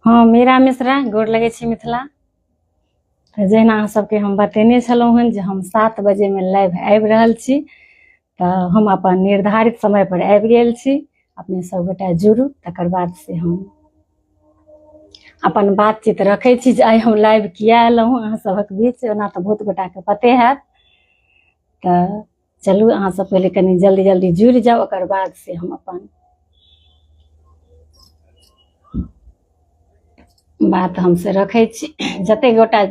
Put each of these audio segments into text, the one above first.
हँ, मीरा मिश्रा, गोर लगै छी मिथिला। तऽ जहिना अहाँ सबके हम बतेने छलहुँ हन जे हम 7 बजेमे लाइव आबि रहल छी, तऽ हम अपन निर्धारित समय पर आबि गेल छी। अपने सब गोटा जुड़ू, तकर बाद से हम अपन बातचीत रखै छी जे आइ हम लाइव किया एलहुँ अहाँ सभक बीच। ओना तऽ बहुत गोटाके पते हैत। तऽ चलू, अहाँ सब पहिले कनि जल्दी जल्दी जुड़ि जाउ, ओकर बाद से हम अपन बात हम से रखै छी। जतेक गोटा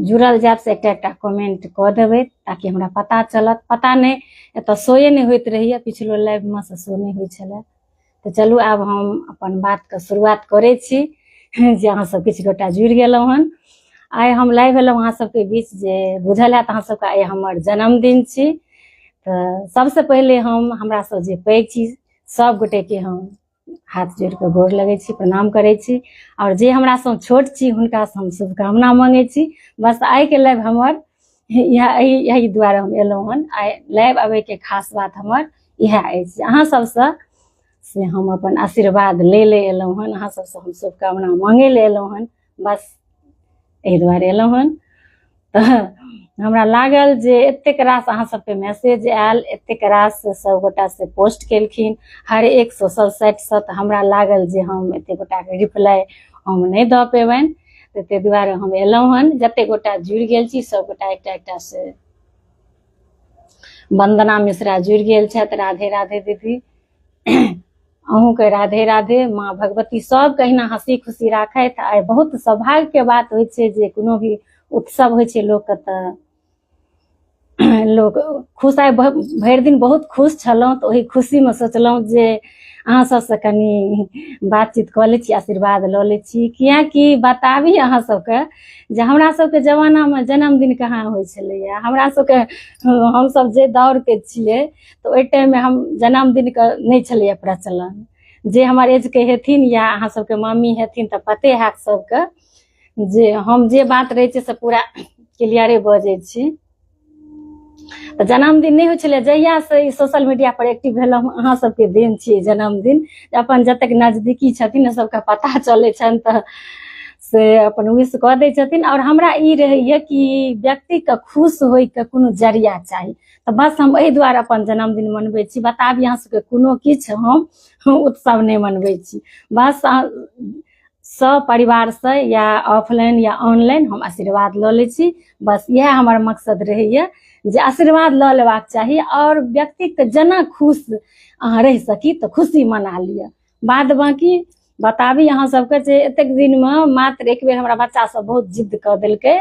जुड़ल जायब से एकटा एकटा कमेंट कऽ देबै, ताकि हमरा पता चलत। पता नहि, एतऽ सोए नहि होइत रहैया, पिछलो लाइवमे से शो नहि होइ छलै। तऽ चलू, आब हम अपन बातके शुरुआत करै छी जे अहाँ सब किछु गोटा जुड़ि गेलहुँ हन। आइ हम लाइव एलहुँ अहाँ सबके बीच जे बुझल हैत अहाँ सबके, आइ हमर जन्मदिन छी। तऽ सबसँ पहिले हम हमरा सब जे पैघ छी सब गोटेके हम हाथ जोड़ि कऽ गोर लगै छी, प्रणाम करै छी, आओर जे हमरा सँ छोट छी हुनकासँ हम शुभकामना मांगै छी। बस आइके लाइव हमर इएह, एहि दुआरे हम एलहुँ हन। आइ लाइव अबैके खास बात हमर इएह अछि, अहाँ सबसँ से हम अपन आशीर्वाद लै लए एलहुँ हन, अहाँ सबसँ हम शुभकामना मांगै लए एलहुँ हन, बस एहि दुआरे एलहुँ हन। तऽ हमरा लागल जे एतेक रास अहाँ सबके मैसेज आयल, एतेक रास सब गोटा से पोस्ट केलखिन हर एक सोशल साइटसँ, तऽ हमरा लागल जे हम एतेक गोटाके रिप्लाई हम नहि दऽ पेबनि, तऽ ताहि दुआरे हम एलहुँ हन। जतेक गोटा जुड़ि गेल छी सब गोटा एकटा एकटा से। वंदना मिश्रा जुड़ि गेल छथि, राधे राधे दीदी, अहूँके राधे राधे। माँ भगवती सबके अहिना हँसी खुशी राखथि। आइ बहुत सौभाग्यके बात होइ छै जे कोनो भी उत्सव होइ छै लोकके तऽ लोक खुश। आइ भरि दिन बहुत खुश छलहुँ, तऽ ओहि खुशीमे सोचलहुँ जे अहाँ सबसँ कनि बातचीत कऽ लै छी, आशीर्वाद लऽ लै छी। किएकि बताबी अहाँ सबके जे हमरा सबके जमानामे जन्मदिन कहाँ होइ छलैए। हमरा सबके, हमसब जे दौरके छियै, तऽ ओहि टाइममे हम जन्मदिनके नहि छलैए प्रचलन। जे हमर एजके हेथिन या अहाँ सबके मम्मी हेथिन तऽ पते हैत सबके जे हम जे बात रहै छै से पूरा क्लियरे बजै छी। तऽ जन्मदिन नहि होइ छलै। जहियासँ ई सोशल मीडिया पर एक्टिव भेलहुँ, अहाँ सबके देन छियै जन्मदिन। अपन जतेक नजदीकी छथिन सबके पता चलै छनि तऽ से अपन विश कऽ दै छथिन। आओर हमरा ई रहैए कि व्यक्तिके खुश होइके कोनो जरिया चाही, तऽ बस हम एहि दुआरे अपन जन्मदिन मनबै छी। बताबी अहाँ सबके, कोनो किछु हम उत्सव नहि मनबै छी, बस सब परिवारसँ या ऑफलाइन या ऑनलाइन हम आशीर्वाद लऽ लै छी। बस इएह हमर मकसद रहैए जे आशीर्वाद लऽ लेबाक चाही, आओर व्यक्तिके जेना खुश अहाँ रहि सकी तऽ खुशी मना लिअ। बाद बाँकी बताबी अहाँ सबके जे एतेक दिनमे मात्र एक बेर हमरा बच्चा सब बहुत जिद्द कऽ देलकै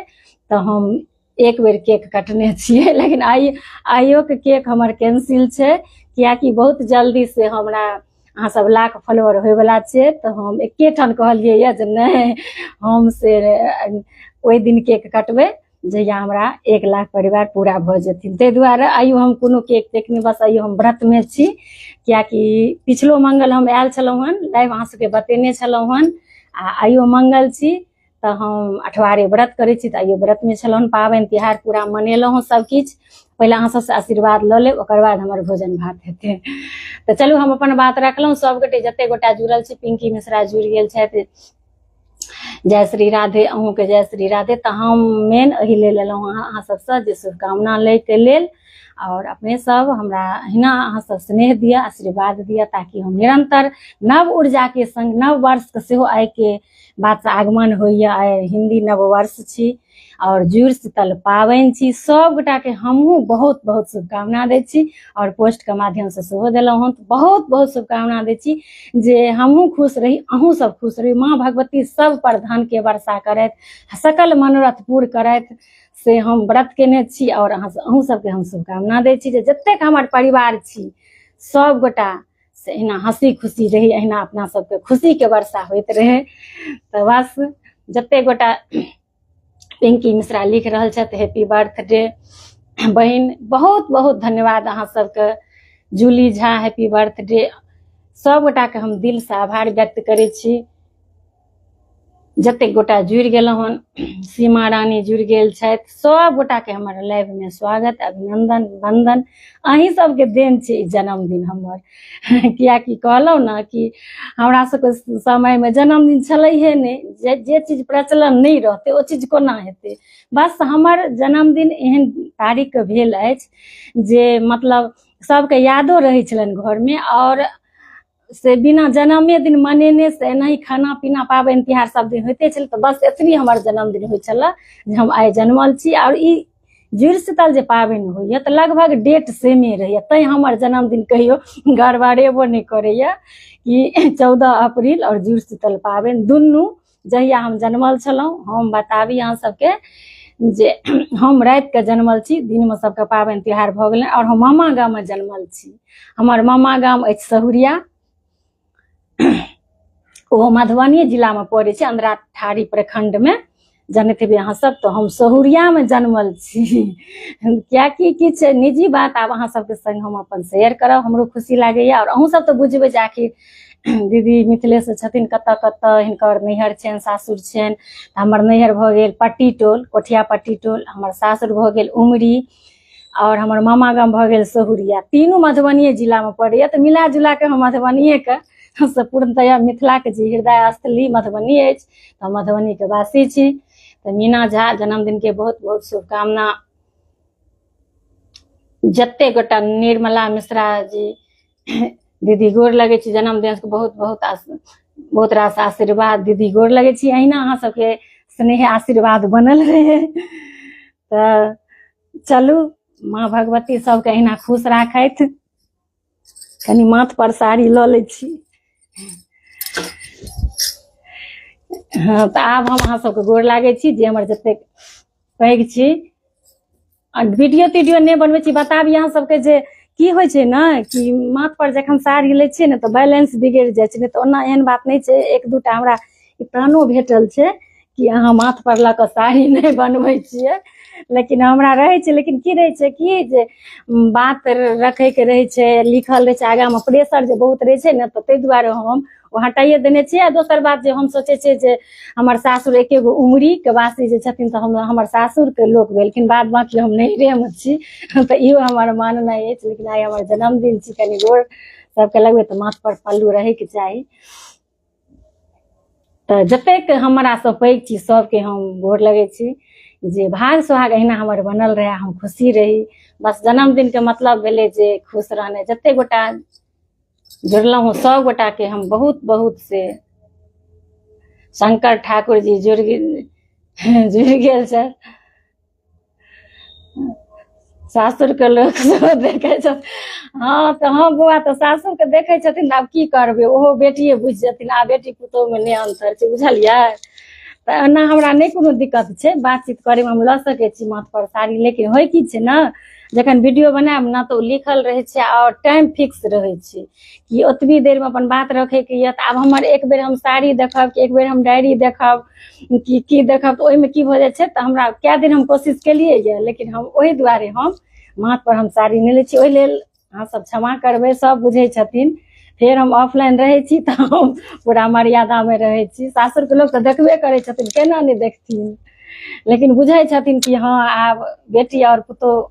तऽ हम एक बेर केक कटने छियै, लेकिन आइ आइयोके केक हमर कैंसिल छै, किएकि बहुत जल्दी से हमरा अहाँ सब लाख फॉलोअर होइवला छियै। तऽ हम एकेठाम कहलियै यऽ जे नहि, हम से ओहि दिन केक कटबै जहिया हमरा 1 लाख परिवार पूरा भऽ जेथिन। ताहि दुआरे आइयो हम कोनो केक तेक नहि, बस आइयो हम व्रतमे छी, किएकि पिछलो मंगल हम आयल छलहुँ हन लाइव, अहाँ सबके बतेने छलहुँ हन, आ आइयो मंगल छी तऽ हम अठवारे व्रत करै छी, तऽ आइयो व्रतमे छलहुँ हन। पाबनि तिहार पूरा मनेलहुँ हँ सबकिछु। पहिले अहाँ सबसँ आशीर्वाद लऽ लेब, ओकर बाद हमर भोजन भात हेतै। तऽ चलू, हम अपन बात रखलहुँ। सबगोटे जते गोटा जुड़ल छी, पिंकी मिश्रा जुड़ि गेल छथि, जय श्री राधे, अहूँके जय श्री राधे। तऽ हम मेन एहि लेल एलहुँ अहाँ अहाँ सबसँ जे शुभकामना लैके लेल, आओर अपने सब हमरा अहिना अहाँ सब स्नेह दिअ, आशीर्वाद दिअ, ताकि हम निरंतर नव ऊर्जाके संग नव वर्षके सेहो आइके बात आगमन होइए। आइ हिन्दी नव वर्ष छी आओर जुड़ शीतल पाबनि छी। सब गोटाके हमहूँ बहुत बहुत शुभकामना दै छी, आओर पोस्टके माध्यमसँ सेहो देलहुँ हन। बहुत बहुत शुभकामना दै छी जे हमहूँ खुश रही, अहूँ सब खुश रही, माँ भगवती सब पर धनके वर्षा करथि, सकल मनोरथ पूर करथि, से हम व्रत केने छी। आओर अहाँ अहूँ सबके हम शुभकामना दै छी जे जतेक हमर परिवार छी सब गोटा से अहिना हँसी खुशी रही, अहिना अपना सबके खुशीके वर्षा होइत रहै। तऽ बस जतेक गोटा पिंकी मिश्रा लिख रहल छथि हैप्पी बर्थडे बहिन, बहुत बहुत धन्यवाद अहाँ सबके। जूली झा हैप्पी बर्थडे, सब गोटाके हम दिलसँ आभार व्यक्त करै छी। जतेक गोटा जुड़ि गेलहुँ हन, सीमा रानी जुड़ि गेल छथि, सब गोटाके हमर लाइवमे स्वागत, अभिनंदन, वंदन। अहीं सबके देन छै ई जन्मदिन हमर, कियाकि कहलहुँ ने कि हमरा सबके समयमे जन्मदिन छलैहे नहि। जे जे चीज प्रचलन नहि रहतै ओ चीज कोना हेतै। बस हमर जन्मदिन एहन तारीखके भेल अछि जे मतलब सबके यादो रहै छलनि घरमे, आओर से बिना जन्मे दिन मनेने से एनाही खाना पीना पाबनि तिहार सब दिन होइते छलै। तऽ बस एतबी हमर जन्मदिन होइ छलै जे हम आइ जनमल छी। आओर ई जुड़ शीतल जे पाबनि होइए तऽ लगभग डेट सेमे रहैए, तैँ हमर जन्मदिन कहियो गड़बड़ेबो नहि करैए कि 14 अप्रील आओर जुड़ शीतल पाबनि दुनू जहिया हम जनमल छलहुँ। हम बताबी अहाँ सबके जे हम रातिके जनमल छी, दिनमे सबके पाबनि तिहार भऽ गेलै। आओर हम मामा गाममे जनमल छी। हमर मामा गाम अछि सहुरिया, ओहो मधुबनी जिलामे पड़ै छै, अंद्रा ठारी प्रखंडमे, जनैत हेबै अहाँ सब। तऽ हम सहुरियामे जनमल छी, कियाकि किछु निजी बात आब अहाँ सबके संग हम अपन शेयर करब, हमरो खुशी लागैया। आओर अहूँ सब तऽ बुझबै जे आखिर दीदी मिथिलेसँ छथिन, कतऽ कतऽ हिनकर नैहर छनि, सासुर छनि। हमर नैहर भऽ गेल पट्टी टोल, कोठिया पट्टी टोल, हमर सासुर भऽ गेल उमरी, आओर हमर मामा गाम भऽ गेल सहुरिया। तीनू मधुबनिए जिलामे पड़ैया। तऽ मिला जुला कऽ हम मधुबनिएके से पूर्णतया मिथिलाके जे हृदय स्थली मधुबनी अछि, तऽ हम मधुबनीके वासी छी। तऽ मीना झा जन्मदिनके बहुत बहुत शुभकामना। जते गोटा निर्मला मिश्रा जी दीदी गोर लगै छी, जन्मदिनके बहुत बहुत बहुत रास आशीर्वाद दीदी, गोर लगै छी। अहिना अहाँ सबके स्नेह आशीर्वाद बनल रहै। तऽ चलू, माँ भगवती सबके अहिना खुश राखथि। कनि माथ पर साड़ी लऽ लै छी। हँ, तऽ आब हम अहाँ सबके गोर लागै छी जे हमर जतेक पैघ छी। आ वीडियो तीडियो नहि बनबै छी। बताबी अहाँ सबके जे की होइ छै ने कि माथ पर जखन साड़ी लै छियै ने तऽ बैलेंस बिगड़ि जाइ छै, नहि तऽ ओना एहन बात नहि छै। एक दूटा हमरा ई तानो भेटल छै कि अहाँ माथ पर लऽ कऽ साड़ी नहि बनबै छियै, लेकिन हमरा रहै छै। लेकिन की रहै छै कि जे बात रखैके रहै छै, लिखल रहै छै आगाँमे, प्रेशर जे बहुत रहै छै ने, तऽ ताहि दुआरे हम ओ हटाइए देने छियै। आ दोसर बात जे हम सोचै छियै जे हमर सासुर एके गो उमरीके वासी जे छथिन, तऽ हम हमर सासुरके लोक भेलखिन, बाद बाँकी हम नैहरेमे छी, तऽ इहो हमर माननाइ अछि। लेकिन आइ हमर जन्मदिन छी, कनि गोर सबके लगबै तऽ माथ पर पल्लू रहैके चाही। तऽ जतेक हमरासँ पैघ छी सबके हम गोर लगै छी जे भाग सोहाग अहिना हमर बनल रहए, हम खुशी रही। बस जन्मदिनके मतलब भेलै जे खुश रहनाइ। जतेक गोटा जुड़लहुँ सब गोटाके हम बहुत बहुत से शंकर ठाकुर जी जुड़ि गेल छथि। सासुरके लोक सेहो देखै छथिन। हँ तऽ हँ बौआ, तऽ सासुरके देखै छथिन तऽ आब की करबै, ओहो बेटिए बुझि जेथिन। आब बेटी पुतोहुमे नहि अन्तर छै, बुझलियै? तऽ एना हमरा नहि कोनो दिक्कत छै बातचीत करैमे, हम लऽ सकै छी माथ पर साड़ी। लेकिन होइ की छै ने, जखन वीडियो बनायब ने तऽ ओ लिखल रहै छै आओर टाइम फिक्स रहै छै कि ओतबी देरमे अपन बात रखैके यऽ। तऽ आब हमर एक बेर हम साड़ी देखब कि एक बेर हम डायरी देखब कि की देखब, तऽ ओहिमे की भऽ जाइ छै, तऽ हमरा कए दिन हम कोशिश केलियै यऽ, लेकिन हम ओहि दुआरे हम माथ पर हम साड़ी नहि लै छी। ओहि लेल अहाँ सब क्षमा करबै, सब बुझै छथिन। फेर हम ऑफलाइन रहै छी तऽ हम पूरा मर्यादामे रहै छी। सासुरके लोक तऽ देखबे करै छथिन, केना नहि देखथिन, लेकिन बुझै छथिन कि हँ आब बेटी आओर पुतोहु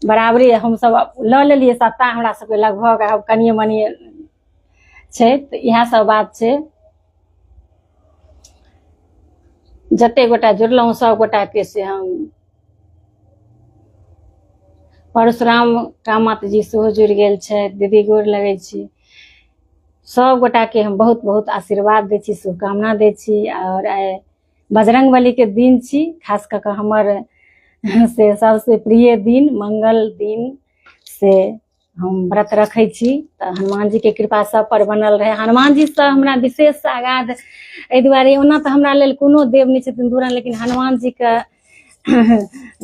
बराबरे हमसब लऽ लेलियै सत्ता, हमरा सबके लगभग आब कनिये मनिये छै। तऽ इएह सब बात छै। जते गोटा जुड़लहुँ सब गोटाके से हम परशुराम कामत जी सेहो जुड़ि गेल छथि, दीदी गोर लगै छी। सब गोटाके हम बहुत बहुत आशीर्वाद दै छी, शुभकामना दै छी। आओर आइ बजरंग बलीके दिन छी, खास कऽ कऽ हमर से सबसे प्रिय दिन मंगल दिन से हम व्रत रखै छी। तऽ हनुमान जीके कृपा सब पर बनल रहै। हनुमान जीसँ हमरा विशेष अगाध एहि दुआरे, ओना तऽ हमरा लेल कोनो देव नहि छथिन दूरा, लेकिन हनुमान जीके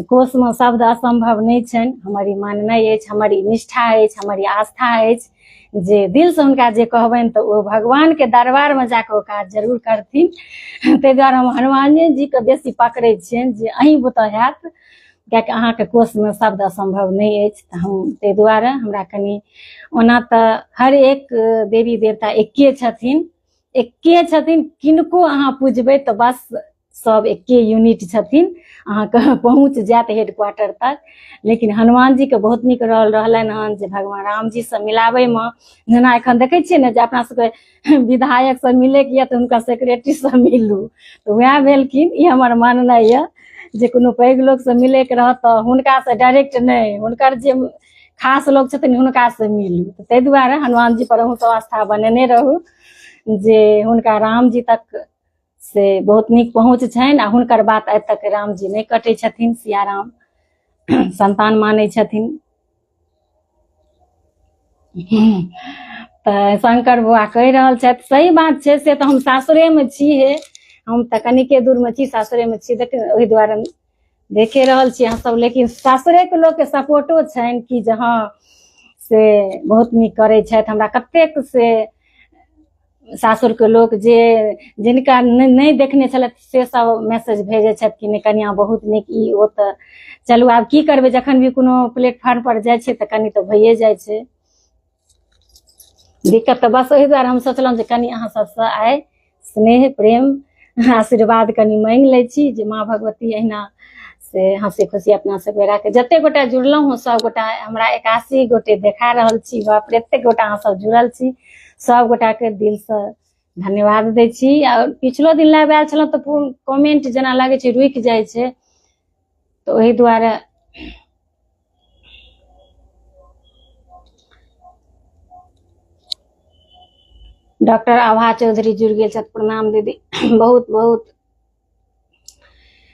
कोषमे शब्द असम्भव नहि छनि। हमर ई माननाइ अछि, हमर ई निष्ठा अछि, हमर ई आस्था अछि जे दिलसँ हुनका जे कहबनि तऽ ओ भगवानके दरबारमे जाकऽ ओ काज जरूर करथिन। ताहि दुआरे हम हनुमाने जीके बेसी पकड़ै छियनि जे अहीं बुते हैत, किएकि अहाँके कोषमे शब्द असम्भव नहि अछि। तऽ हम ताहि दुआरे हमरा कनि ओना तऽ हर एक देवी देवता एके छथिन, एक्के छथिन। किनको अहाँ पूजबै तऽ बस सब एक्के यूनिट छथिन, अहाँके पहुँच जायत हेडक्वार्टर तक। लेकिन हनुमान जी के बहुत नीक रोल रहलनि हन जे भगवान राम जी से मिलाबै मे, जेना एखन देखै छियै ने जे अपना सबके विधायक से मिलैके यऽ तऽ हुनका सेक्रेटरी से मिलू, तऽ वएह भेलखिन। ई हमर माननाइ यऽ जे कोनो पैघ लोक से मिलैके रहत तऽ हुनका से डायरेक्ट नहि, हुनकर जे खास लोक छथिन हुनका से मिलू। ताहि दुआरे हनुमान जी पर अहूँ सब आस्था बनेने रहू जे हुनका राम जी तक से बहुत नीक पहुँच छनि आ हुनकर बात आइ तक राम जी नहि कटै छथिन, सियाराम संतान मानै छथिन। तऽ शंकर बौआ कहि रहल छथि, सही बात छै, से तऽ हम सासुरेमे छी हे, हम तऽ कनिके दूरमे छी, सासुरेमे छी, देख ओहि दुआरे देखे रहल छी अहाँ सब। लेकिन सासुरेके लोकके सपोर्टो छनि कि जे हँ से बहुत नीक करै छथि। हमरा कतेक से सासुरके लोक जे जिनका नहि देखने छलथि से सब मैसेज भेजै छथि कि नहि कनिया बहुत नीक ई ओ। तऽ चलू आब की करबै, जखन भी कोनो प्लेटफॉर्म पर जाइ छियै तऽ कनि तऽ भइए जाइ छै दिक्कत। तऽ बस ओहि दुआरे हम सोचलहुँ जे कनि अहाँ सबसँ आइ स्नेह प्रेम आशीर्वाद कनि मांगि लै छी जे माँ भगवती अहिना से हँसी खुशी अपना सबके राखै। जते गोटा जुड़लहुँ हँ सब गोटा, हमरा 81 गोटे देखा रहल छी, बाप रे एतेक गोटा अहाँ सब जुड़ल छी, सब गोटाके दिलसँ धन्यवाद दै छी। आ पिछलो दिन लाइव आयल छलहुँ तऽ कमेंट जेना लागै छै रुकि जाइ छै, तऽ ओहि दुआरे डॉक्टर आभा चौधरी जुड़ि गेल छथि, प्रणाम दीदी, बहुत बहुत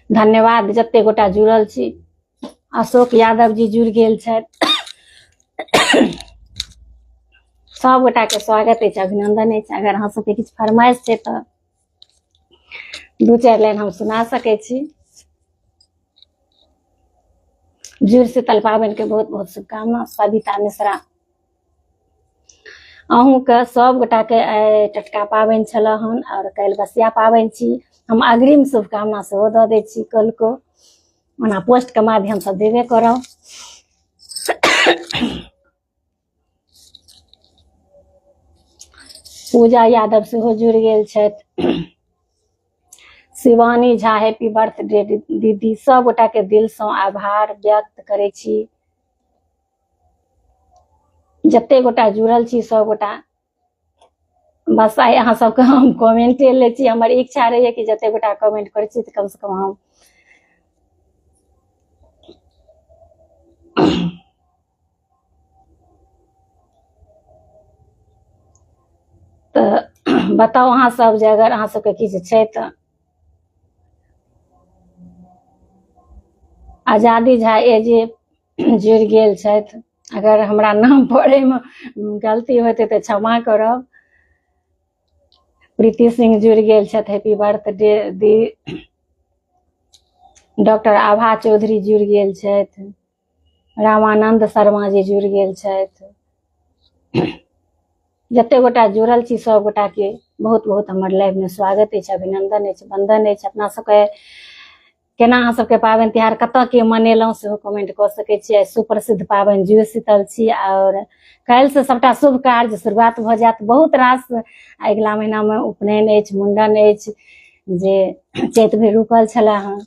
धन्यवाद जते गोटा जुड़ल छी। अशोक यादव जी जुड़ि गेल छथि, सब गोटा के स्वागत अछि, अभिनंदन अछि। अगर अहाँ सबके किछु फरमाइश छै तऽ 2-4 लाइन हम सुना सकै छी। जुड़ शीतल पाबनि के बहुत बहुत शुभकामना। सविता मिश्रा अहूँके सब गोटा के आइ टटका पाबनि छल हन और काल्हि बसिया पाबनि छी, हम अग्रिम शुभकामना सेहो दऽ दै छी कलको, ओना पोस्ट के माध्यम से देबे करब। पूजा यादव सेहो जुड़ि गेल छथि। शिवानी झा हैप्पी बर्थडे दीदी, सब गोटा के दिल सँ आभार व्यक्त करै छी। जते गोटा जुड़ल छी सब गोटा, बस आइ अहाँ सबके हम कमेंटे लै छी, हमर इच्छा रहैया कि जते गोटा कमेंट करै छी तऽ कम से कम हम तऽ बताउ अहाँ सब जे अगर अहाँ सबके किछु छै तऽ। आजादी झा ए जे जुड़ि गेल छथि, अगर हमरा नाम पढ़ैमे गलती होतै तऽ क्षमा करब। प्रीति सिंह जुड़ि गेल छथि, हैप्पी बर्थडे दी। डॉक्टर आभा चौधरी जुड़ि गेल छथि, रामानन्द शर्मा जी जुड़ि गेल छथि। जते गोटा जुड़ल छी सब गोटा के बहुत बहुत हमर लाइव में स्वागत अछि, अभिनंदन अछि, वंदन अछि। अपना सबके केना अहाँ सबके पाबनि तिहार कतऽ के मनेलहुँ सेहो कमेंट कऽ सकै छी। आइ सुप्रसिद्ध पाबनि जुड़ शीतल छी और काल्हि से सबटा शुभ कार्य शुरुआत भऽ जायत। बहुत रास अगिला महीना में उपनयन अछि, मुंडन अछि, जे चैत भरि रुकल छलै हँ,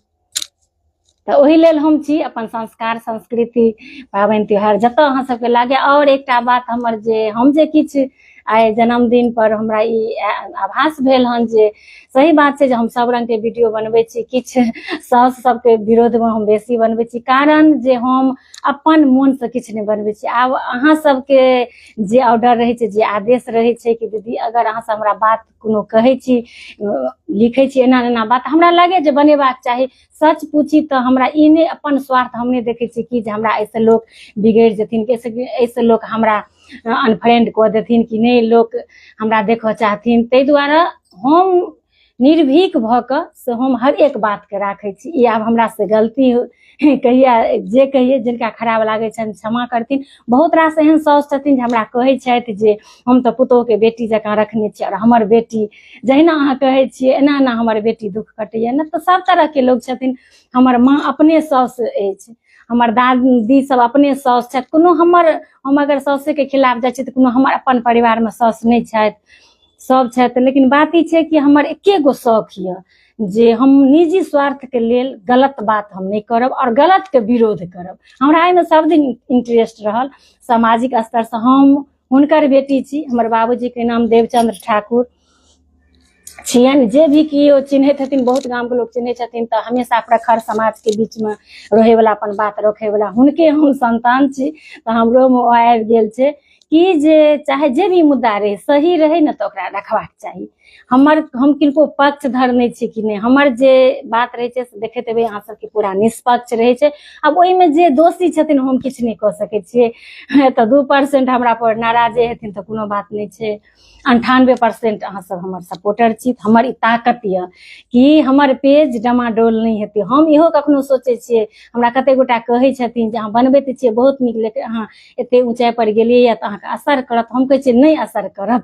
तऽ ओहि लेल हम छी अपन संस्कार संस्कृति पाबनि त्योहार जतऽ अहाँ सबके लागे। और एकटा बात हमर जे हम जे किछु आइ जन्मदिन पर हमरा ई आभास भेल हन जे सही बात छै जे हम सब रंग के वीडियो बनबै छी, किछु साउस सबके विरोध मे हम बेसी बनबै छी, कारण जे हम अपन मोन से किछु नहि बनबै छी। आब अहाँ सबके जे ऑर्डर रहै छै, जे आदेश रहै छै कि दीदी अगर अहाँ सब हमरा बात कोनो कहै छी, लिखै छी एना एना बात, हमरा लागै जे बनेबाक चाही। सच पूछी तऽ हमरा ई नहि अपन स्वार्थ हम नहि देखै छी कि जे हमरा एहिसँ लोक बिगड़ि जेथिन, कि एहिसँ लोक हमरा अनफ्रेंड कऽ देथिन, कि नहि लोक हमरा देखऽ चाहथिन। ताहि दुआरे हम निर्भीक भऽ कऽ से हम हर एक बातके राखै छी। ई आब हमरासँ गलती कहिया जे कहियै, जिनका खराब लागै छनि क्षमा करथिन। बहुत रास एहन साउस छथिन जे हमरा कहै छथि जे हम तऽ पुतोहुके बेटी जकाँ रखने छी आओर हमर बेटी जहिना अहाँ कहै छियै एना एना हमर बेटी दुःख कटैया ने। तऽ सब तरहके लोक छथिन। हमर माँ अपने साउस अछि, हमर दादी सब अपने साउस छथि। कोनो हमर हम अगर साउसेके खिलाफ जाइ छी तऽ कोनो हमर अपन परिवारमे साउस नहि छथि। सब छथि। लेकिन बात ई छै कि हमर एके गो शौक यऽ जे हम निजी स्वार्थके लेल गलत बात हम नहि करब आओर गलतके विरोध करब। हमरा एहिमे सब दिन इंटरेस्ट रहल। सामाजिक स्तरसँ हम हुनकर बेटी छी, हमर बाबूजीके नाम देवचंद्र ठाकुर छियनि, जे भी केओ चिन्हैत हेथिन, बहुत गामके लोक चिन्है छथिन, तऽ हमेशा प्रखर समाजके बीचमे रहैवला, अपन बात रखैवला हुनके हम संतान छी। तऽ हमरोमे ओ आबि गेल छै कि जे चाहे जे भी मुद्दा रहै, सही रहै ने, तऽ ओकरा रखबाक चाही। हम किनको पक्षधर नहि छी कि नहि, हमर जे बात रहै छै से देखैत हेबै अहाँ सबके, पूरा निष्पक्ष रहै छै। आब ओहिमे जे दोषी छथिन हम किछु नहि कऽ सकै छियै, तऽ 2% हमरा पर नाराजे हेथिन तऽ कोनो बात नहि छै। 98% अहाँ सब हमर सपोर्टर छी। हमर ई ताकत यऽ कि हमर पेज डमाडोल नहि हेतै। हम इहो कखनो सोचै छियै, हमरा कते गोटा कहै छथिन जे अहाँ बनबै तऽ छियै बहुत नीक, लेकिन अहाँ एते ऊँचाइ पर गेलियै तऽ अहाँके असर करत। हम कहै छियै नहि असर करत,